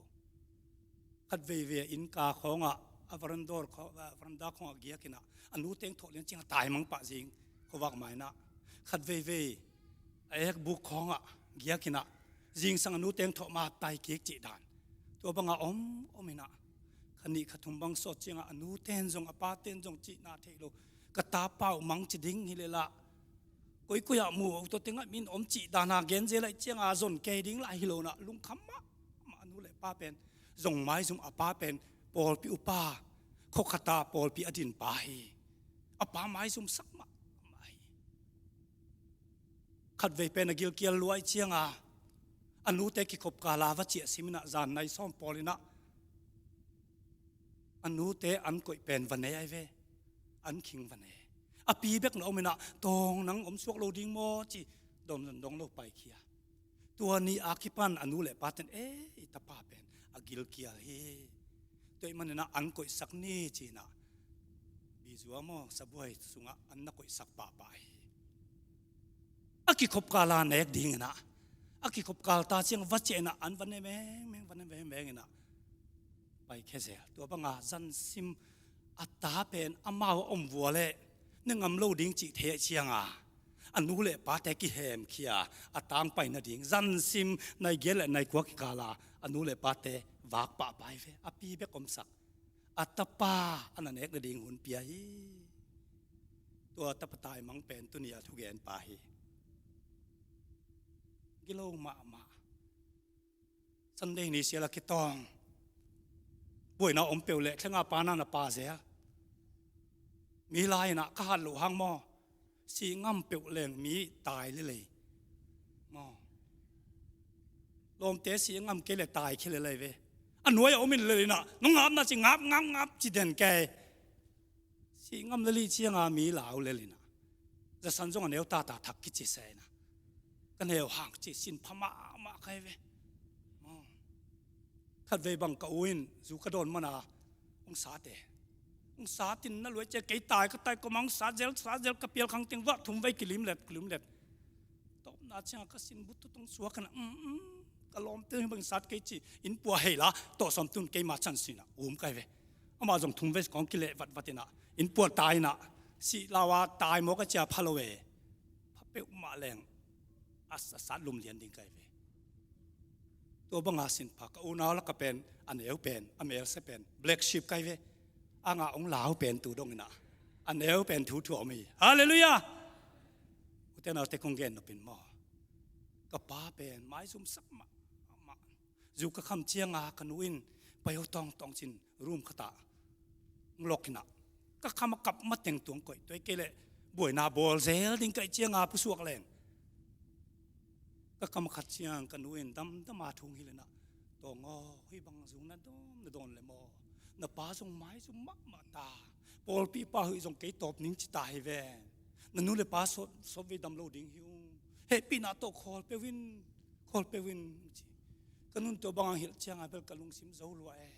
Khat veivei a innka khawngah, a veranda khaw-, a veranda khawngah giak in ah, a nu teng thawh lian cianga taimang pah zing, khuavak mai in ah. Khat veivei a ekbuk khawngah giak in ah, zingsang a nu teng thawh ma tai kik cih dan. Tua banga om om in ah, kha nih kha thum bang sawt cianga a nute in zong a pate in zong cihna thei lo. Ka tapa uh mang ci ding hi leh lah, koikoi ah mu uh, tua tengah min om cih dana gen zel ahih cianga zon kei ding lah hi lo in ah, lungkham mahmah. A nu le pa pen zong maizum, a pa pen pawlpi upa, khua khata pawlpi a dinpa hi. A pa maizumsak mahmah hi. Khatvei pen a gilkial luai cianga a nute kikhop kala va ciah siminah zan nai sawm pawlinah a nute an koih pen va ne ai ve. An khing va ne. A pi bek na ominah tawng nang om suak lo ding maw ci dong dong lo paikhia. Tua ni a kipan a nu le paten e i tapa pen a gilkial hi. Tua ih maninah an koihsak ni cinah bizua maw sabuai sungah an na koihsak pahpah hi. A kikhop kala nek dinginah a kikhop kal ta ciang va ciah inah an va ne mengmeng va ne mengmeng inah paikhia zel. Tua banga zansim a ta pen amau a om vua leh ne ngam lo ding cih thei cianga a nu le pate kihemkhia a tangpai nading zansim nai giat le nai kua kikala a nu le pate vak pahpai ve. A pi bek omsak a tapa a na nek nading hun pia hi. Tua tapa taimang pen tuni a thugen pa hi. Gilo mahmah. Sunday ni sial a kitawng buaina om peuh leh thlenga pana na pa zel. Mi lai inah ka hat loh hang maw si ngam peuh leng mi tai lelei maw. Lawmte si ngam kei le tai khia lelei ve. A nuai a omin lelinah nung ngapna ci ngap ngap ngap ci den kei. Si ngam leli cianga mi lau lelinah zasan zong a neu tata thak kici seinah ka neu hang ci sin pha mahmah kai ve. Khatvei bang ka u in zu ka dawn mana hong sate hong satin na luai cia kei tai ka tai koma hong sat zel sat zel ka pial khang teng vah thum vei kilimlet kilimlet. Tawpna cianga ka sin butut hong suak inah um um ka lawmte hi bang sat kei ci in pua hei la tawh sawm tun keima chan sinah um kai ve. Amah zong thum vei kong kileh vatvat inah in pua tai inah sih lawa tai maw ka cia pha lo e. Pha peuhmah leng a sat lum lian ding kai ve. Tua banga sin pha ka unau laka pen a neu pen a melse pen black sheep kai ve. A ngah hong lau pen tu dong inah a neu pen thu thuam hi. Halleluiah. Ute naute kong gen nopin maw ka pa pen maizumsak mahmah. Zu ka kham cianga ka nu in pai ho tawngtawng cin rum khatah lok inah ka kham a kap mateng tuang koih tuai kei leh buaina bawl zel ding kaih cianga pusuak leng ka kham a khat ciang ka nu in damdama thung hilinah tawng aw hih bang zu na dawn na dawn le maw na pa zong maizum mahmah ta. Pawlpi pa huih zong kei tawp ning ci ta hi ven. Na nu le pa sawtvei dam lo ding hi ung. Hehpihna tawh khawl peuh in khawl peuh in ci. Ka nun tua banga hilh cianga bel ka lungsim zo lua e.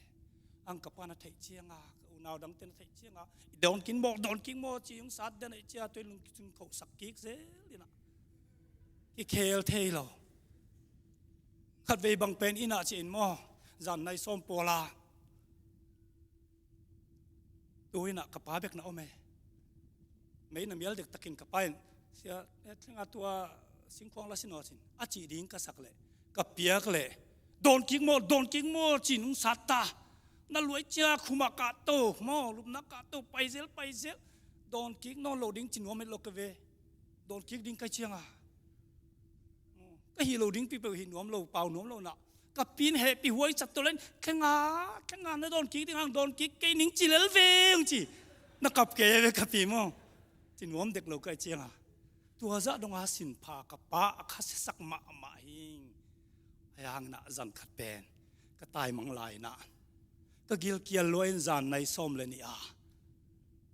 Ang ka pa na theih cianga ka unau dangte na theih cianga i dawn kin maw dawn kin maw ci hong sat den aih cia tuai lungkicin khohsak kik zel inah kikhel thei lo. Khatvei bang pen inah ci in maw zan nai sawm pawla tu inah ka pa bek na om e. Mei na mial dektakin ka pa in sia e thlenga tua singkhuang la sinaw cin a cih ding ka sak leh ka piak leh dawn kik maw dawn kik maw cin hong sat ta. Na luai cia khumah kahto maw lupna kahto paizel paizel dawn kik nawn lo ding ci nuam het lo ka ve. Dawn kik ding kai cianga ka hih lo ding pipeuh hih nuam lo pau nuam lo nah ka pin hehpih huai cat to len khenga khenga na dawn kik ding hang dawn kik kei ning ci lel veng ci. Na kap kei ve ka pi maw ci nuam dek lo kai cianga tua zah donga sin pha ka pa a khasiasak mahmah hing. Hei hanginah zan khat pen ka taimang lai inah ka gilkial lua in zan nai sawm le nih a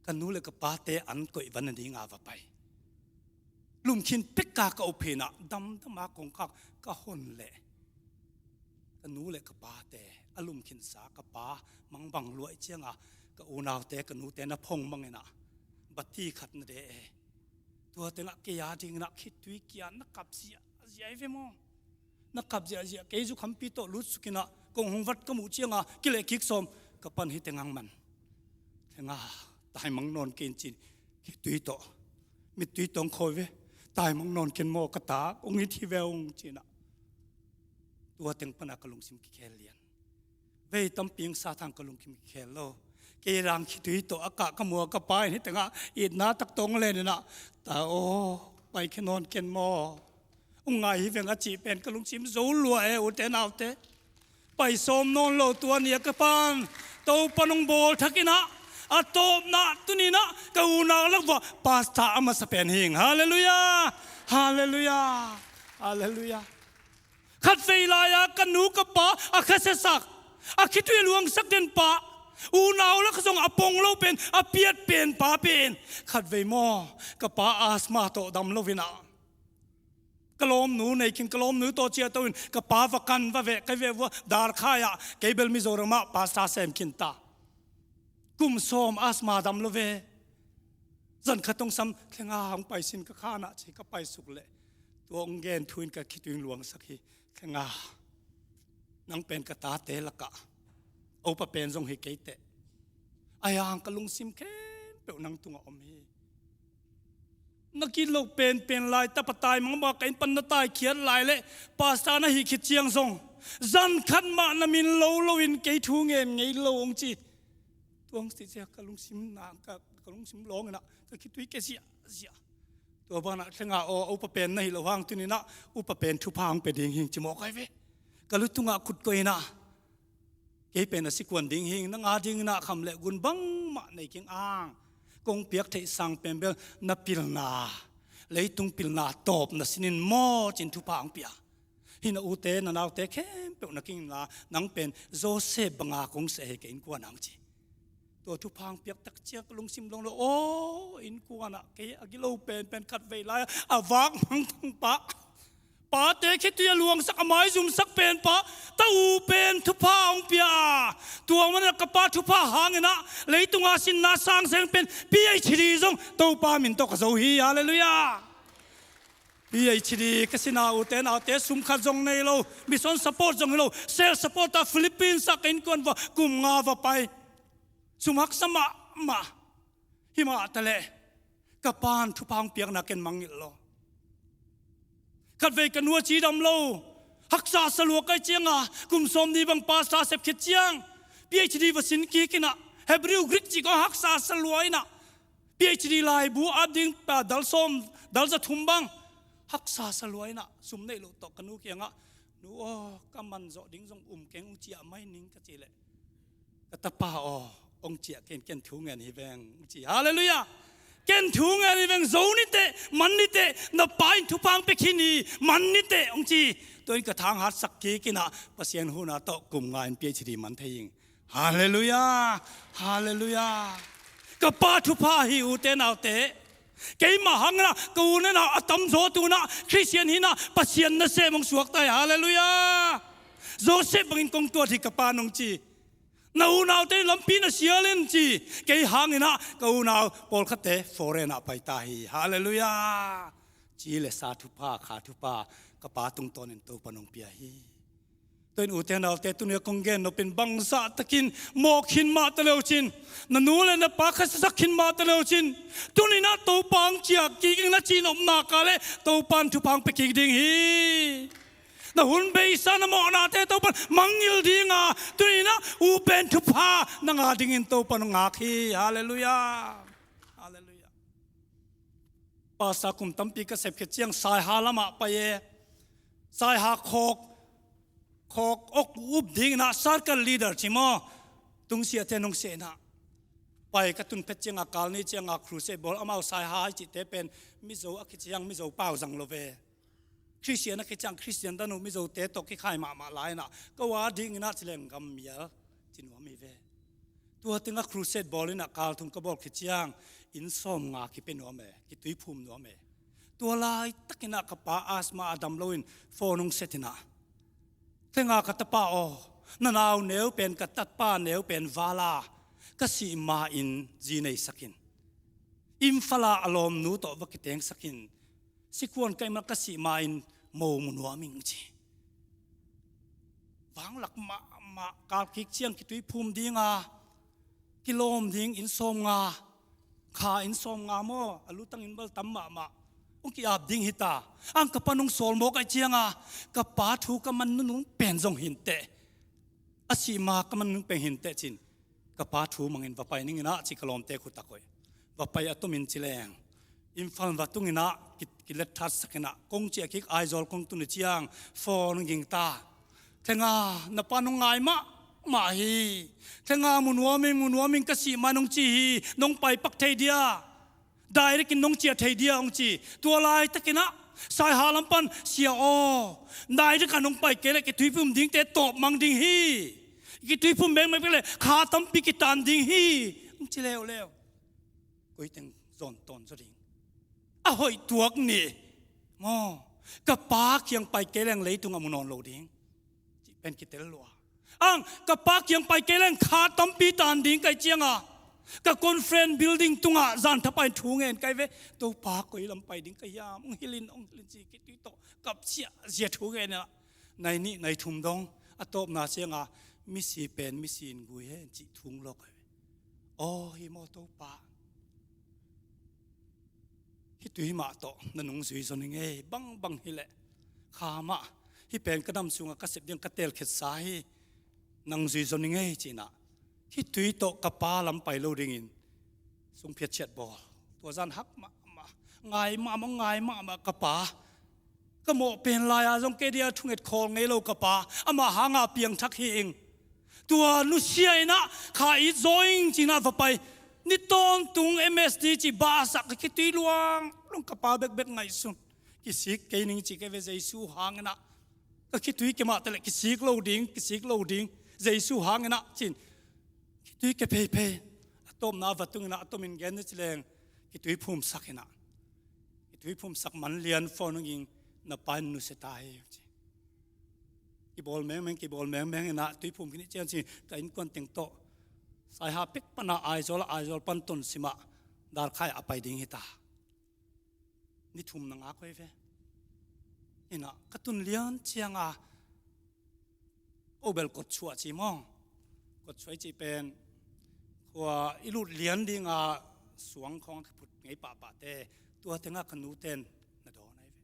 ka nu le ka pate an koih van a dinga va pai. Lumkhin peka ka uphinah damdama kongkhak ka hon leh ka nu le ka pate a lumkhinsa ka pa mangbang luai cianga ka unaute ka nute na phong manginah bati khat na de e. Tua tengah kei a dinginah khitui kia na kap ziahziah i ve maw? Na kap ziahziah kei zu khampi tawh lut sukinah kong hong vat ka muh cianga kileh kik sawm ka pan hi tengang man. Thenga taimang nawn ken cin khitui tawh mittui tawh hong khawi ve. Taimang nawn ken maw ka ta kong it hi ve ung cinah tua teng pana ka lungsim kikhel lian. Vei tampi hong sat hang ka lungkim khel lo. Kei dang khitui tawh a kah ka mua ka pa in hi tengah itna tak tawh hong len inah ta aw pai khe nawn ken maw? Hong ngai hi veng a cih pen ka lungsim zo lua e ute naute. Pai sawm nawn lo tua ni a ka pan Topan hong bawl thak inah A tawpna tuninah ka unau lak vua pastor a masa pen hing. Halleluiah. Halleluiah. Halleluiah. Khatvei lai-a ka nu ka pa a khasiasak, a khitui a luangsak den pa, unau lak zong a pong lo pen, a piat pen pa pen, khatvei maw, ka pa asthma tawh dam loinah ka lawmnu nei khin, ka lawmnu tawh ciahto in ka pa va kan va veh, ka veh vua darkhai-ah kei bel Mizoram ah pastor sem khin ta. Kum sawm asthma dam lo ve. Zan khat hong sam, Thlenga hong pai sin ka khanah ci, ka pai suk leh tua hong gen thu in ka khitui hong luangsak hi. Thlenga, nang pen ka tate lakah a upa pen zong hi kei teh. A yang ka lungsim khempeuh nang tungah om hi. Na gilo penpen lai, tapa tai mangmang ka inn pan na taikhiat lai leh pastor na hih khit ciang zong zan khat mah na min lo loin kei thu ngen ngei lo hong ci. Tua hong ci ciang ka lungsim na, ka, ka lungsim lawng inah ka khitui ke ziahziah. Tua banah Thlenga aw, a upa pen na hi lo hang tuninah upa pen thupha hong pia ding hing ci mawk ai ve. Ka lutungah khut koih inah kei pen a sikuan ding hing, nang a dinginah kham le gun bangmah nei keng ang. Kong piak theih sang pen bel na pilna, leitung pilna tawp na sinin maw cin thupha ang pia. Hi na ute na naute khempeuh na kingla, nang pen Joseph banga kong seh hi ka innkuan ang ci. Tua thupha ang piak tak ciang ka lungsim lawng lo, aw, innkuanah kei a gilo penpen khatvei lai a vak mangthang pa, pate khitui a luangsak, a maizumsak pen pa, ta u pen thupha hong pia a. Tua manah ka pa thupha hanginah leitunga sinna sang seng pen PhD zong Topa min tawh ka zo hi. Halleluiah. PhD ka sinna ute naute sum khat zong nei lo, mission support zong hi lo, self support a Philippines ah ka innkuan vua kum nga va pai. Sum haksa mahmah. Hi mah taleh ka pan thupha hong piakna ken mangngilh lo. Khatvei ka nu a cidam lo, haksa salua kai cianga kum sawm ni bang pastor sep khit ciang PhD va sin kik inah, Hebrew Greek cih kong haksa salua inah PhD laibu a ding pa dal sawm, dal za thum bang haksa salua inah sum neih loh tawh ka nu kiangah, nu aw, ka man zawh ding zong um keng, hong ciah mai ning ka cih leh, ka tapa aw, hong ciah ken, ken thu ngen hi veng, hong ci. Halleluiah. Ken thu ngen hi veng, zo niteh, man niteh, na pa in thupha ang pia khin hi, man niteh, hong ci. Tua in ka thang hatsak kik inah Pasian huhna tawh kum nga in PhD man thei ing. Halleluiah. Halleluiah. Ka pa thupha hi ute naute. Keimah hangin ah ka u nena a tamzaw tunah Khristian hinah Pasian nasem hong suakta hi. Halleluiah. Joseph bangin kong tuat hi ka pa nong ci. Na unaute lampi na sial in ci. Kei hanginah ka unau pawlkhatte foreign ah paita hi. Halleluiah. Ci le sa thupha, kha thupha ka pa tungtawnin Topa nong pia hi. Tua in ute naute, tuni a kong gen nopin bangzah takin mawk khin mah ta leucin, na nu le na pa khasiasak khin mah ta leucin, tuninah Topa ang ciah kik ing na cihnopna ka le Topa in thupha ang pia kik ding hi. Na hun beisa na mawhnate Topa in mangngilh dinga, tuninah u pen thupha na nga dingin Topa in ngak hi. Halleluiah. Halleluiah. Pastor kum tampi ka sep khit ciang Saiha lamah pai e. Saiha khawk, khawk awk up dinginah circle leader ci maw, tungsiahte nong siahinah pai ka tun phet cianga kal ni cianga crusade bawl, amau Saiha i cihte pen Mizo a kiciang Mizo pau zang lo ve. Khristian a kiciang Khristian dan uh Mizote tawh kikhai mahmah lai-inah ka ua dinginah cileng gam mial ci nuam hi ve. Tua tengah crusade bawl inah kal thum ka bawl khit ciang inn sawm nga kipia nuam e, kitui phum nuam e. Tua laitakinah ka pa asthma a dam loin phone hong set inah, Thlenga ka tapa aw, na nau neu pen ka tapa neu pen vala ka sih ma-in zi neisakin, Imphal ah a lawmnu tawh va kitengsakin, sikuan ka imah ka sih ma-in mo mu nuam ing ci. Vanglak mahmah kal kik ciang kitui phum dinga, kilawm ding inn sawm nga, kha inn sawm nga maw, a lutang inn bal tam mahmah, hong ki-ap ding hita. Ang ka pa nong sawl mawk ai cianga ka pa thu ka man nunung pen zong hinteh, a sih ma ka man nunung pen hinteh cin, ka pa thu mangin va pai ninginah ci ka lawmte khut a koih. Va pai a tomin cileng Imphal va tunginah ki, kilet thatsakinah kong ciah kik Aizawl kong tun i ciang phone ging ta. Thlenga, na pa nong ngai mah mahmah hi. Thenga mu nuam ing, mu nuam ing, ka sih ma nong ci hi, nong pai pak thei dia, direct in nong ciah thei dia hong ci. Tua laitakin ah saiha lam pan, "Sia aw, direct ah nong pai kei leh kituiphum dingte tawpmang ding hi. Kituiphum bekbek leh kha tampi kitan ding hi," hong ci leuleu. Koi teng zawn tawn zaw ding. A hoih tuak ni maw. Ka pa kiang pai kei leng leitungah mu nawn lo ding, cih pen kitel lua. Ang, ka pa kiang pai kei leng kha tampi tan ding ka hih cianga, ka conference building tungah zan thapai thu ngen ka hi ve. "Topa, koi lam pai ding ka hiam? Hong hilh in, hong hilh in," ci, kitui tawh kap ziahziah thu ngen inah, nai nih nai thum dong, a tawpna cianga, "Misi pen misi in gui hen," cih thu hong lawk ka hi ve. "Aw, hi maw Topa? Hih tui mah tawh na nungzui zaw ning ei, bangbang hileh kha mah, hih pen ka nam sungah ka sep ding ka telkhiatsa hi, nang zui zaw ning ei," ci inah, hih tui tawh ka pa lam pai lo dingin sungphiat ciat bawl. Tua zan hak mahmah, ngai mahmah, ngai mahmah ka pa. Ka mawh pen lai-a zong kei dia thunget khawl ngei lo ka pa, amah hanga piangthak hi ing. Tua nusia inah, "Kha it zaw ing," ci inah va pai. Ni tawntung M S D ci, bahsak, ka khitui luang luang, ka pa bekbek ngaihsun. "Kisik kei ning," ci ka hi ve, "Jesu hang inah. Ka khitui kei mah teh leh kisik lo ding, kisik lo ding. Jesu hang inah," ci-in khitui kei pheiphei. A tawpna va tung inah, a tomin gen ni ci leng, kituiphum sak inah, kituiphum sak man lian phone hong ging, "Na pa in nusia ta hi," ci. Kibawl mengmeng, kibawl mengmeng inah, tuiphum khin ciang ci, ka innkuan teng tawh, saiha pek pana Aizawl, Aizawl pan Tonsim ah dalkhai a pai ding hi ta. Ni thum na ngak uh hi ve. Inah ka tun lian cianga, ko bel kotsuah ci maw. Kotsuah i cih pen khua i lut lian dinga suang khawng a kiphut ngei pahpahte, tua tengah ka nute in na dawn ahi ve.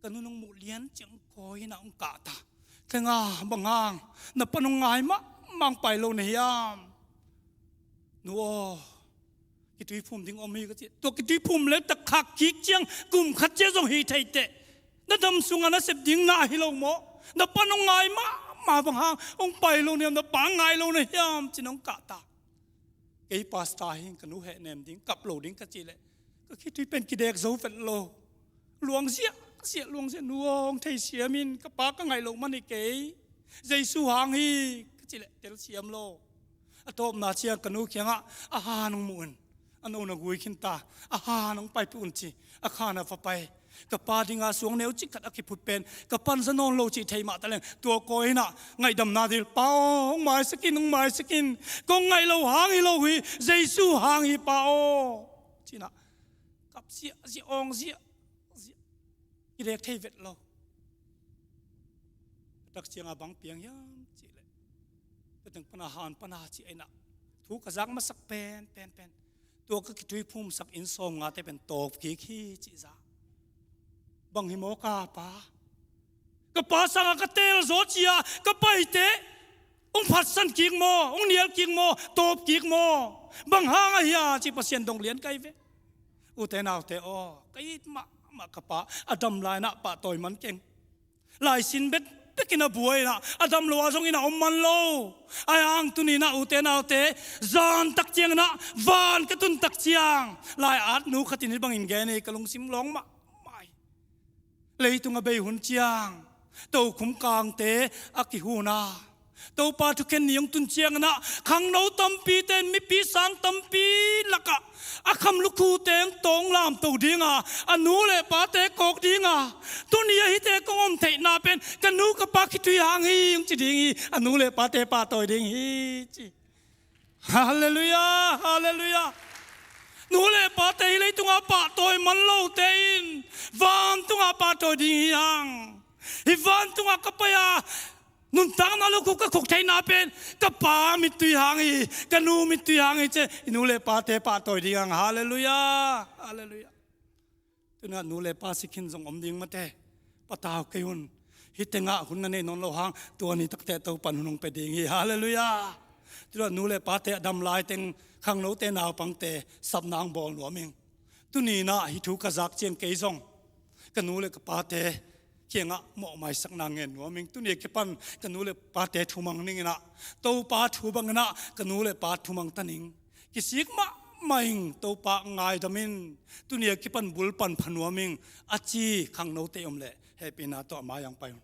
Ka nu nong muh lian ciang kawi inah hong kah ta. "Thenga, bang hang, na pa nong ngai mahmah, pai lo na hiam?" "Nu aw, kituiphum ding om hi," ka ci. "Tua kituiphum le tak khak kik ciang kum khat ciang zong hi thei teh. Na nam sungah na sep ding na hi lo maw? Na pa nong ngai mahmah, bang hang hong pai lo na hiam, na pa ngai lo na hiam?" ci-in hong kah ta. Kei pastor hi ing, ka nu hehnem ding, kap lo ding ka cih leh, ka khitui pen kidek zo vet lo. Luang ziahziah, luang ziah. "Nu aw, hong theisiam in, ka pa ka ngaih loh man hi kei. Jesu hang hi," ka cih leh tel siam lo. A tawpna ciang ka nu kiangah, "A han hong muh un, a no na gui khin ta, a han hong paipih un," ci. A khan a va pai. Ka pa dinga suang neu cik khat a kiphut pen ka pa'n za nawn lo cih thei mah ta leng, tua kawi inah ngaihdamna dil, "Pa aw, hong maisak in, hong maisak in. Kong ngaih loh hang hi lo hi, Jesu hang hi, Pa aw," ci-inah kap ziahziah, awng ziahziah. Kidek thei vet lo. Tak ciangah bang piang hiam cih leh, tua teng pana han pana ci a inah, thu ka zak masak pen, pen, pen, tua ka kituiphumsak inn sawmngate pen tawp kik hi cih zak. "Bang hi maw ka pa? Ka pa sangah ka teel zaw cia ka paite hong phatsan kik maw, hong nial kik maw, tawp kik maw? Bang hang ahi a?" ci. Pasian dong lian ka hi ve. Ute naute aw, ka it mahmah ka pa a dam lai-inah pahtawi man keng. Laisin bet bekin a buai inah, a dam lo ah zong inah om man lo. Ahi hang tuni inah ute naute, zan tak ciang inah van ka tun tak ciang, lai-at nu khat in hih bangin gen hi, ka lungsim lawng mahmah hi. Leitung a bei hun ciang tokhom kangte a kihun a, Topa thukhen ni hong tun ciang inah, khangno tampite in mipi sang tampi lakah a kham lukhute hong tawng lamto dinga, a nu le pate kawk dinga, "Tuni a hihte kong om theihna pen ka nu ka pa khitui hang hi," hong ci ding hi. A nu le pate pahtawi ding hi ci. Halleluiah, halleluiah. Nu le pate hih leitungah pahtawi man lote in vantungah pahtawi ding hi hang. Hih vantungah ka pai a, nuntakna lukhu ka khuk theihna pen ka pa mittui hang hi, ka nu mittui hang hi ci-a i nu le pate pahtawi ding hang. Halleluiah, halleluiah. Tuni-ah nu le pa si khin zong om ding mate, patau kei un. Hih tengah hun na nei nawn loh hang, tua ni takteh Topa'n hun hong pia ding hi. Halleluiah. Tuni-ah nu le pate a dam laiteng, khangnote naupangte sapna hong bawl nuam ing. Tuni inah hih thu ka zak ciang kei zong ka nu le ka pate kiangah mawh maisakna ngen nuam ing. Tuni a kipan ka nu le pate thumang ning in ah, Topa thu bangin ah ka nu le pa thumang ta ning. Kisik mahmah ing, Topa ngaidam in. Tuni a kipan bulpan pha nuam ing, a ci khangnote om leh hehpihna tawh a mai-ah hong pai un.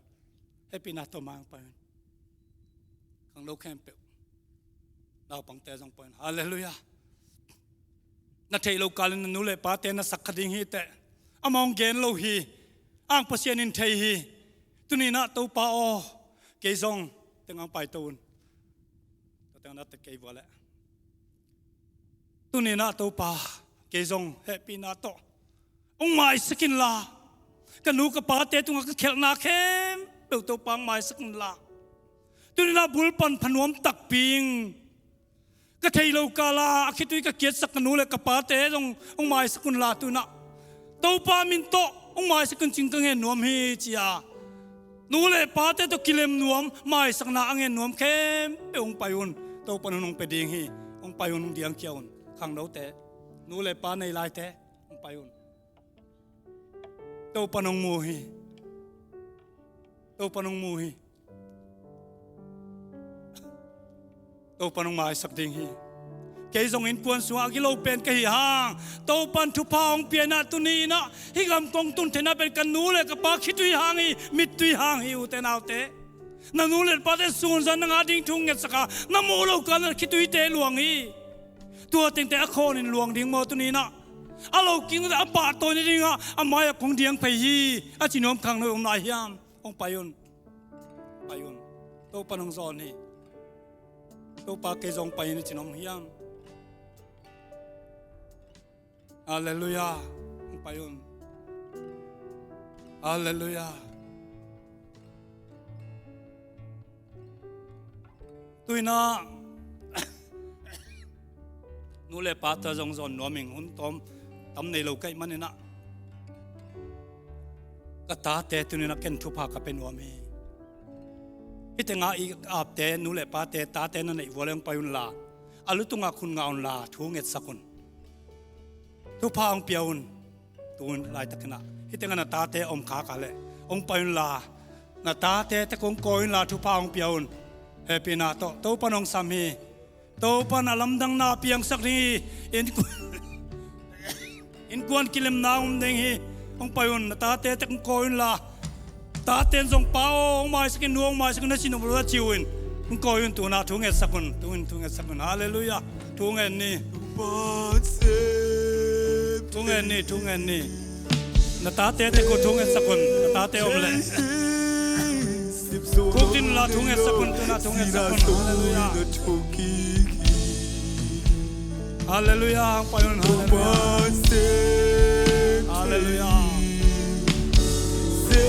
Hehpihna tawh a mai-ah hong pai un. Khangno khempeuh, naupangte zong pai un. Halleluiah. Na theih loh kalin na nu le pate na sak kha ding hi teh. Amah hong gen lo hi. Ang Pasian in thei hi. Tuni in ah Topa aw, kei zong, teng ang paito un. Tua teng na te kei vua leh. Tuni in ah Topa, kei zong hehpihna tawh hong maisak inla, ka nu ka pate tungah ka khelhna khempeuh Topa hong maisak inla, tuni in ah bulpan pha nuam takpi ing. Ka theih loh kal a khitui ka kiatsak ka nu le ka pate zong hong maisak unla, tu in ah Topa min tawh hong maisak un cing ka ngen nuam hi, ci-a nu le pate tawh kilem nuam, maisakna a ngen nuam khempeuh hong pai un. Topa'n hun hong pia ding hi. Hong pai un, hong diangkhia un. Khangnote, nu le pa nei laite, hong pai un. Topa'n hong mu hi. Topa'n hong mu hi. Topa'n hong maisak ding hi. Kei zong innkuan sungah a gilo pen ka hi hang, Topa'n thupha hong pia in ah, tuni in ah hih gam kong tun theihna pen ka nu le ka pa khitui hang hi, mittui hang hi, ute naute. Na nu le pate sunzan na ngah ding thu hong ngetsak a, na muh loh kal na khituite luang hi. Tua tengte a khawnin luang ding maw tuni in ah? A lo kingte a pahtawina dingah a mai-ah kong diang phei hi, a ci nuam khangno om lai hiam? Hong pai un. Pai un. Topa'n hong zawn hi. Topa, kei zong pai in, a ci nuam hiam? Halleluiah. Hong pai un. Halleluiah. Tu in ah nu le pa tawh zong zawn nuam ing. Hun tawm tam nei lo ka hih manin ah, ka tate tuni in ah ken thupha ka pia nuam hi. Hih tengah i apte, nu le pate, tate na neih vua leh hong pai unla, a lu tungah khut ngah unla, thu ngetsak un. Thupha hong pia un. Tu laitakin ah hih tengah na tate om khak a leh hong pai unla, na tate tek hong kawi unla, thupha hong pia un. Hehpihna tawh, Topa'n hong sam hi. Topa'n a lamdangna piangsak ding hi. Innkuan, innkuan kilemna om ding hi. Hong pai un, na tate tek hong kawi unla. Tate'n zong, "Pa aw, hong maisak in, nu aw, hong maisak in," na cih nop lo a ci uh in, hong kawi un, tu in ah thu ngetsak un. Tu in thu ngetsak un. Halleluiah. Thu ngen ni. Thu ngen ni, thu ngen ni. Na tate tek uh thu ngetsak un. Na tate om leh khuk ding unla thu ngetsak un. Tu in ah thu ngetsak un. Halleluiah. Halleluiah, hong pai un, halleluiah. Halleluiah.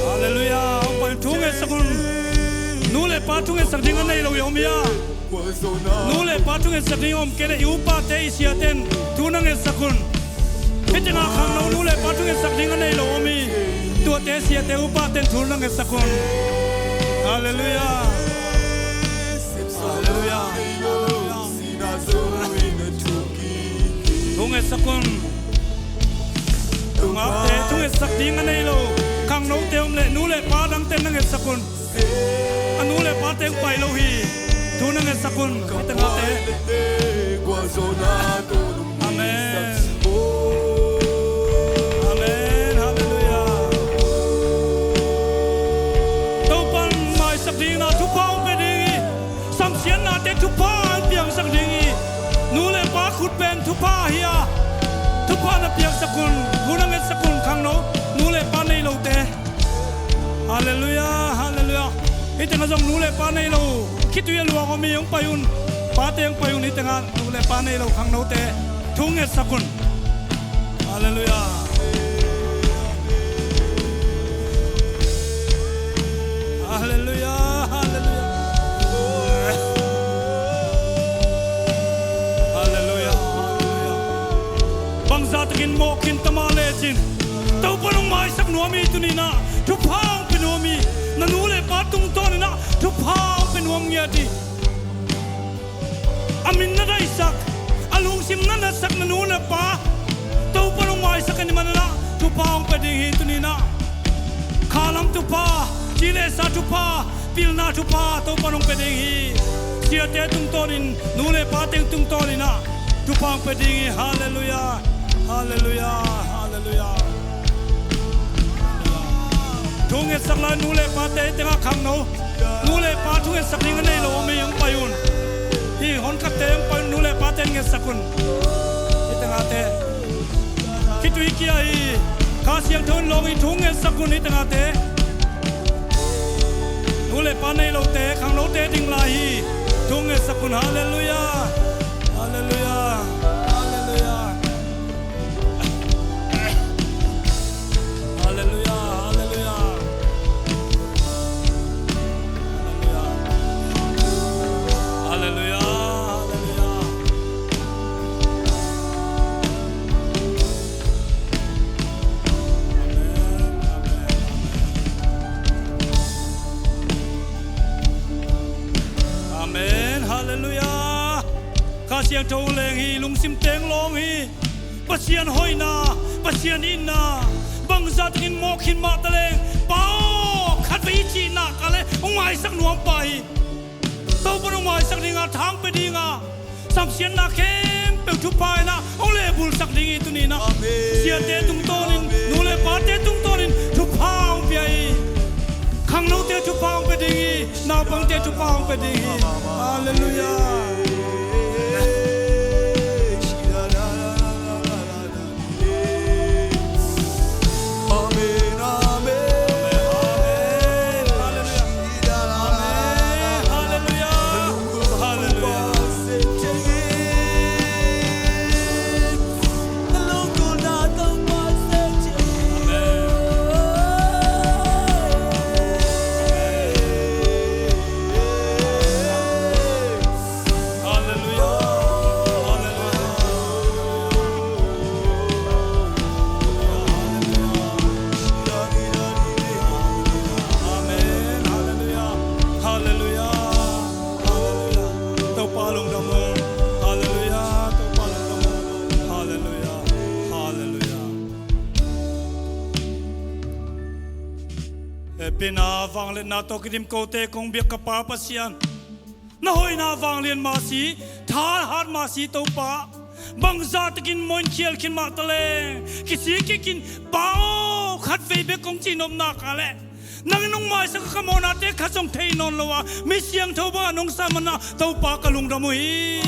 Halleluiah, hong pai un, thu ngetsak un. Nu le pa thu ngetsak ding a nei lo i om hia? Nu le pa thu ngetsak ding a om kei leh i upate, i siate'n thu na ngetsak un. Hih tengah khangno nu le pa thu ngetsak ding a nei lo om hi. Tuate, siate, upate'n thu na ngetsak un. Halleluiah. Halleluiah. Halleluiah. Thu ngetsak un. Ngakte thu ngetsak ding a nei lo khangnote om leh nu le pa dangte na ngetsak un. A nu le pate hong pai lo hi. Thu na ngetsak un. Hih tengahte. Amen. Amen. Halleluiah. Topa'n maisak ding in ah thupha hong pia ding hi. Samsiatnate thupha hong piangsak ding hi. Nu le pa khut pen thupha hi a, thupha na piangsak un, thu na ngetsak un khangno, nu le pa nei lote. Halleluiah, halleluiah. Hih tengah zong nu le pa nei lo, khitui a luang om hi, hong pai un. Pate hong pai un, hih tengah nu le pa nei lo khangnote thu ngetsak un. Halleluiah. Halleluiah, halleluiah. Halleluiah, halleluiah. Bangzah takin mawh khin ta mah lecin, Topa'n hong maisak nuam hi. Tuni in ah thupha hong pia nuam hi. Na nu le pa tungtawn in ah thupha hong pia nuam ngiat hi. A min na daihsak, a lungsim na natsak na nu na pa Topa'n hong maisak ahih manin ah thupha hong pia ding hi. Tuni in ah Khalam thupha, cilesa thupha, pilna thupha Topa in hong pia ding hi. Siate tungtawnin, nu le pate tungtawnin ah thupha hong pia ding hi. Halleluiah. Halleluiah. Halleluiah. Thu ngetsak lai nu le pate, hih tengah khangno, nu le pa thu ngetsak ding a nei lo om hi, hong pai un. Hih honkhatte hong pai un, nu le pate in ngetsak un. Hih tengahte khitui kia hi. Kha Siangtho in lawng hi, thu ngetsak un, hih tengahte. Nu le pa nei lote, khangnote ding lai hi. Thu ngetsak un. Halleluiah. Halleluiah. Halleluiah. Halleluiah. Halleluiah. Halleluiah. Halleluiah. Amen. Amen. Amen. Amen. Halleluiah. Kha Siangtho leng hi, lungsim teng lawng hi. Pasian hoihna, Pasian itna, bangzah takin mawk khin mah ta leng, Pa aw, khatvei i cih nak a leh hong maisak nuam pah hi. Topa in hong maisak ding a, tha hong pia ding a, samsiatna khempeuh thupha in ah hong lehbulsak ding hi. Tuni in ah, amen, siate tungtawnin, amen, nu le pate tungtawnin thupha hong pia hi. Khangnote thupha hong pia ding hi. Naupangte thupha hong pia ding hi. Halleluiah. Amen, amen. Amen. Halleluiah. Amen. Halleluiah. Halleluiah. Amen. Halleluiah. Halleluiah. Amen. Halleluiah. Halleluiah. Halleluiah. Topa lungdam ung. Halleluiah. Topa lungdam ung. Halleluiah. Halleluiah. Hehpihna vangliatna tawh kidim kote kong biak ka Pa Pasian. Na hoihna vanglian mah si, thahat mah si Topa. Bangzah takin mawh in khial khin mah ta leng, kisik kik in, Pa aw, khatvei bek kong cih nop nak a leh, nang in hong maisak a, ka mawhnate khat zong thei nawn lo a, mi siangtho bangah nong sa man ah Topa ka lungdam uh hi.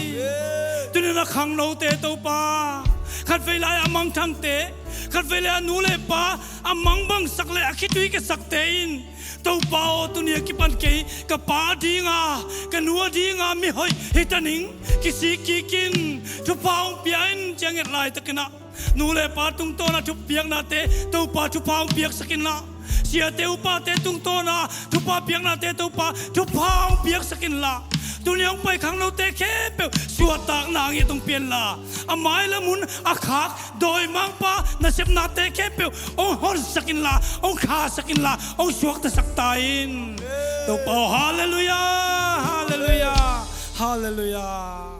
Tuni in a khangnote Topa, khatvei lai a mangthangte, khatvei lai a nu le pa a mangbangsak le a khitui kiasakte in, Topa aw, tuni a kipan kei ka pa dinga, ka nu a dinga mihoih hi ta ning, kisik kik in, thupha hong pia in, ci-a nget laitakin ah, nu le pa tungtawn a thupiaknate Topa thupha hong piaksak inla, siate upate tungtawn a thupha piaknate Topa thupha hong piaksak inla, tuni hong pai khangnote khempeuh suahtakna ngiat hong pia inla, a mailam hun a khak dawimangpa nasepnate khempeuh hong honsak inla, hong khasak inla, hong suaktasak ta in. Topa aw, halleluiah, halleluiah, halleluiah.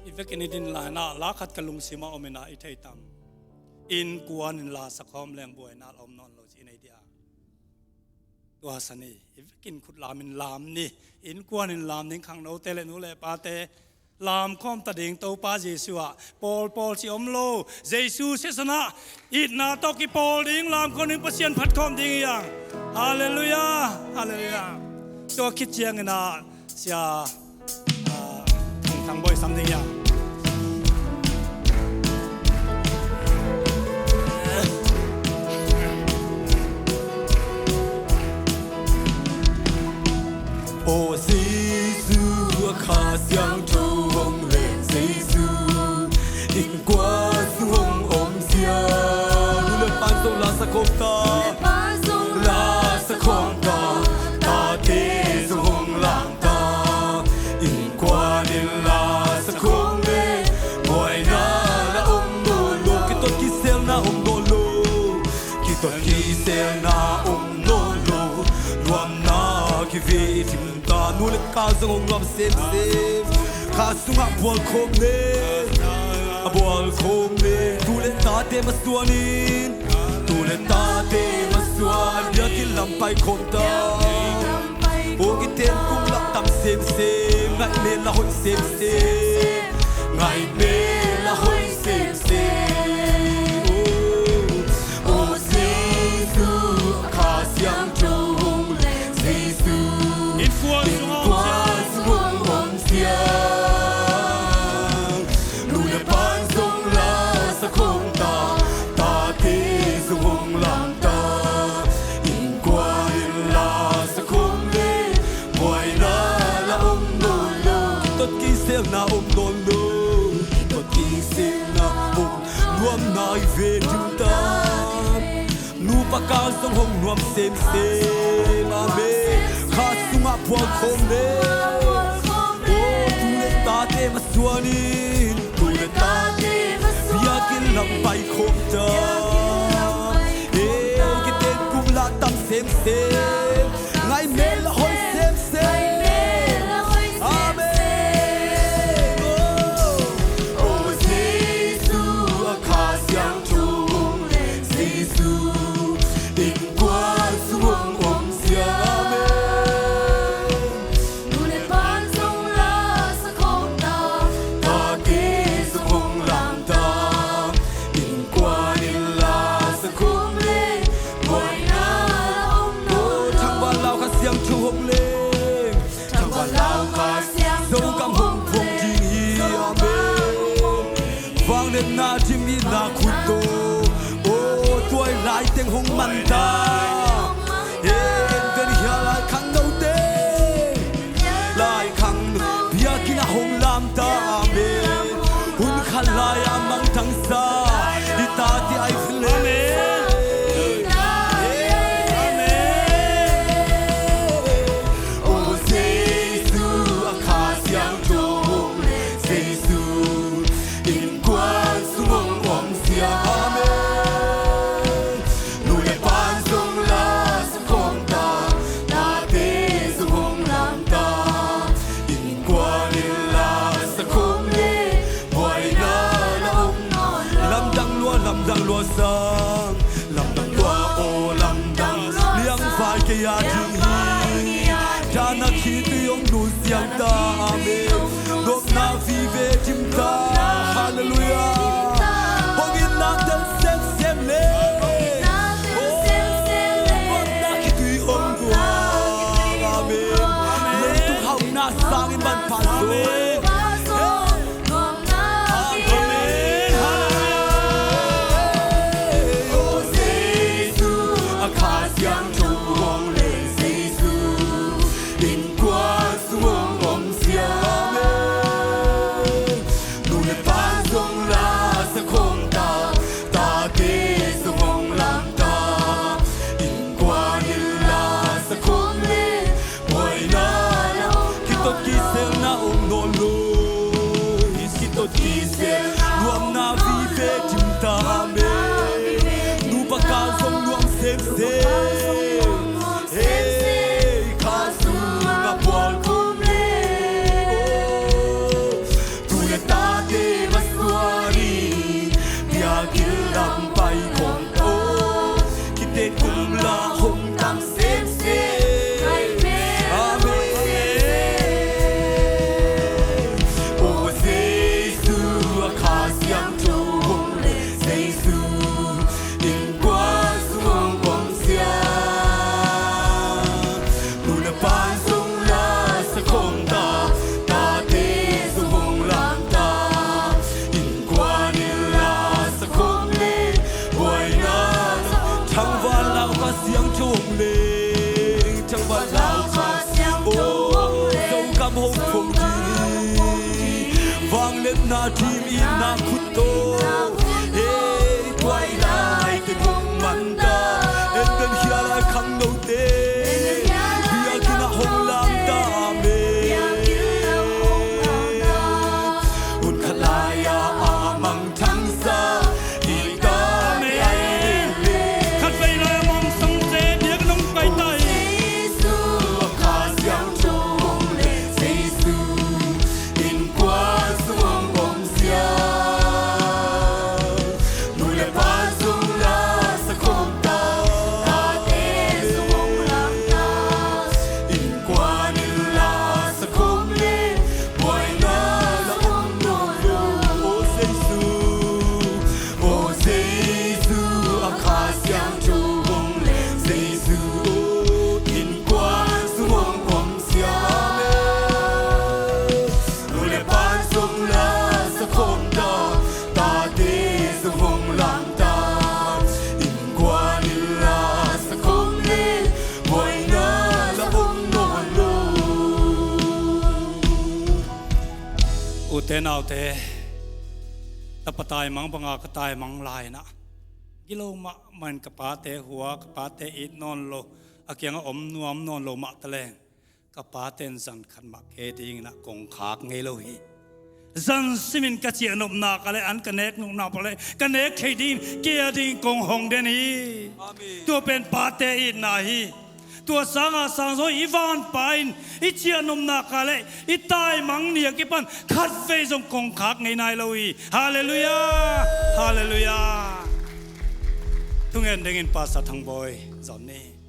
I vekin i din lai-in ah la khat ka lungsim ah om in ah, i thei tam? Innkuan in la sakhawm leng buaina om nawn lo ci-in ei dia. Tua san hi, i vekin khut lam in lam ni. Innkuan in lam ning, khangnote le nu le pate lam khawm ta ding. Topa Jesu ah pawlpawl ci om lo. Jesu sisan ah itna tawh kipawl ding, lam khawm ding, Pasian phat khawm ding hi hang. Halleluiah, halleluiah. Tua khit ciangin ah sia, ah, Thang Thang Bawi sam ding hi hang. Aw Jesu, a Kha Siangtho hong len Jesu, innkuan sung hong om zia. Nu le pa zong la sakhawm ta, la sakhawm ta, tate zong hong lam ta. Innkuan in la sakhawm le buaina la om nawn lo, kitot kiselna om nawn lo, kitot kiselna om nawn lo, nuamna kivei thim ta. Nu le pa zong hong nuam semsem, kha sungah buang khawm le. Bual khawm le, tu le tate masuan in, tu le tate masuan, biakinn lam pai khawm ta. Aw kiten kum lah tam semsem, ngaih mel lah hoih semsem, ngaih mel lah hoih semsem. Aw Jesu, a Kha Siangtho hong leng Jesu, innkuan sung hong om siang. Nu le pa in zong la sa khawm ta, tate zong hong lam ta. Innkuan in la sa khawm le, buaina la om nawn lo. Kitot kiselna om nawn lo. Kitot kiselna om, nuamna i ve dim ta. Nupa kal zong hong nuam semsem. Amen. Kha sungah bual khawm le. Aw tu le tate masuan in, tu le tate masuan in, biakinn lam pai khawm ta. Aw kiten kum lah tam semsem, ngaih mel lah hoih semsem. Amen. Aw Jesu, a Kha Siangtho hong leng Jesu, innkuan sung hong om siang. Amen. Nu le pa in zong la sa khawm ta, tate zong hong lam ta. Innkuan in la sa khawm le, buaina la om nawn lo. Thangvahlau Kha Siangtho hong leng, thangvahlau Kha Siangtho, Zogam hong phong ding hi. Amen. Vangliatna dim itna khut tawh, aw tuailai teng hong man ta. Amen. Ven hia lai khangnote, lai khang biakinn ah hong lam ta. Amen. Hun khat lai a mangthang sa i tate ai fi le. Amen. Aw Jesu, a Kha Siangtho hong leng Jesu, innkuan sung hong om siang. Amen. Nu le pa in zong la sa khawm ta, tate zong hong lam ta. Innkuan in la sa khawm le, buaina la om nawn lo. Lamdang lua, lamdang lua sang, lamdang lua aw, lamdang lua. Liangvai kei a ding hi. Dahna khitui hong nun siang ta. Amen. Nopna vive dim ta. Halleluiah. Hong itna tel semsem le. Aw nopna khitui hong guan. Amen. Leitung hauhna sangin manpha zaw. Amen. Amen. Halleluiah. Aw Jesu, a Kha Siangtho hong leng Jesu, innkuan sung hong om siang. Amen. Nu le pa in zong la sa khawm ta, tate zong hong lam ta. Innkuan in la sa khawm le, buaina la om. Kitot kiselna om nawn lo. Kitot kisel, nuamna vive dim ta. Amen. Nupa kal zong nuam semsem. Hei, kha sungah bual khawm le. Aw tu le tate masuan in, biakinn lam pai khawm ta. Aw kiten kum lah hong tam semsem. Amen. Aw Jesu, a Kha Siangtho hong leng Jesu, innkuan sung hong om siang. Nu le pa in zong la sa khawm ta, tate zong hong lam ta. Innkuan in la sa khawm le, buaina la. Thangvahlau Kha Siangtho hong leng, thangvahlau Kha Siangtho hong leng. Zogam hong phong ding hi. Vangliatna dim itna khut tawh. Hei, tuailai teng hong man ta. Enten hia lai khangnote, biakinn ah hong lam ta. Amen. Hun khat lai-a a mang thangsa i ta. Amen. Khatvei lai a mawng sangte biakinn hong pai ta hi. Jesu, a Kha Siangtho hong leng Jesu, innkuan sung hong om sia. Te naute, tapa taimang banga ka taimang lai-inah gilo mahmah in ka pate hua, ka pate it nawn lo, a kiangah om nuam nawn lo mah taleng ka pate in zan khat mah kei dinginah kongkhak ngei lo hi. Zan simin ka ciah nopna ka le an ka nek nopna pale ka nek thei dingin kei a dingin kong hong den hi. Amen. Tua pen pate itna hi. Tua sanga sangzaw i vanpa in i ciah nopna ka le i taimang ni a kipan khatvei zong kongkhak ngei nai lo hi. Halleluiah. Halleluiah. Thungen dingin Pastor Thangbawi zon ni.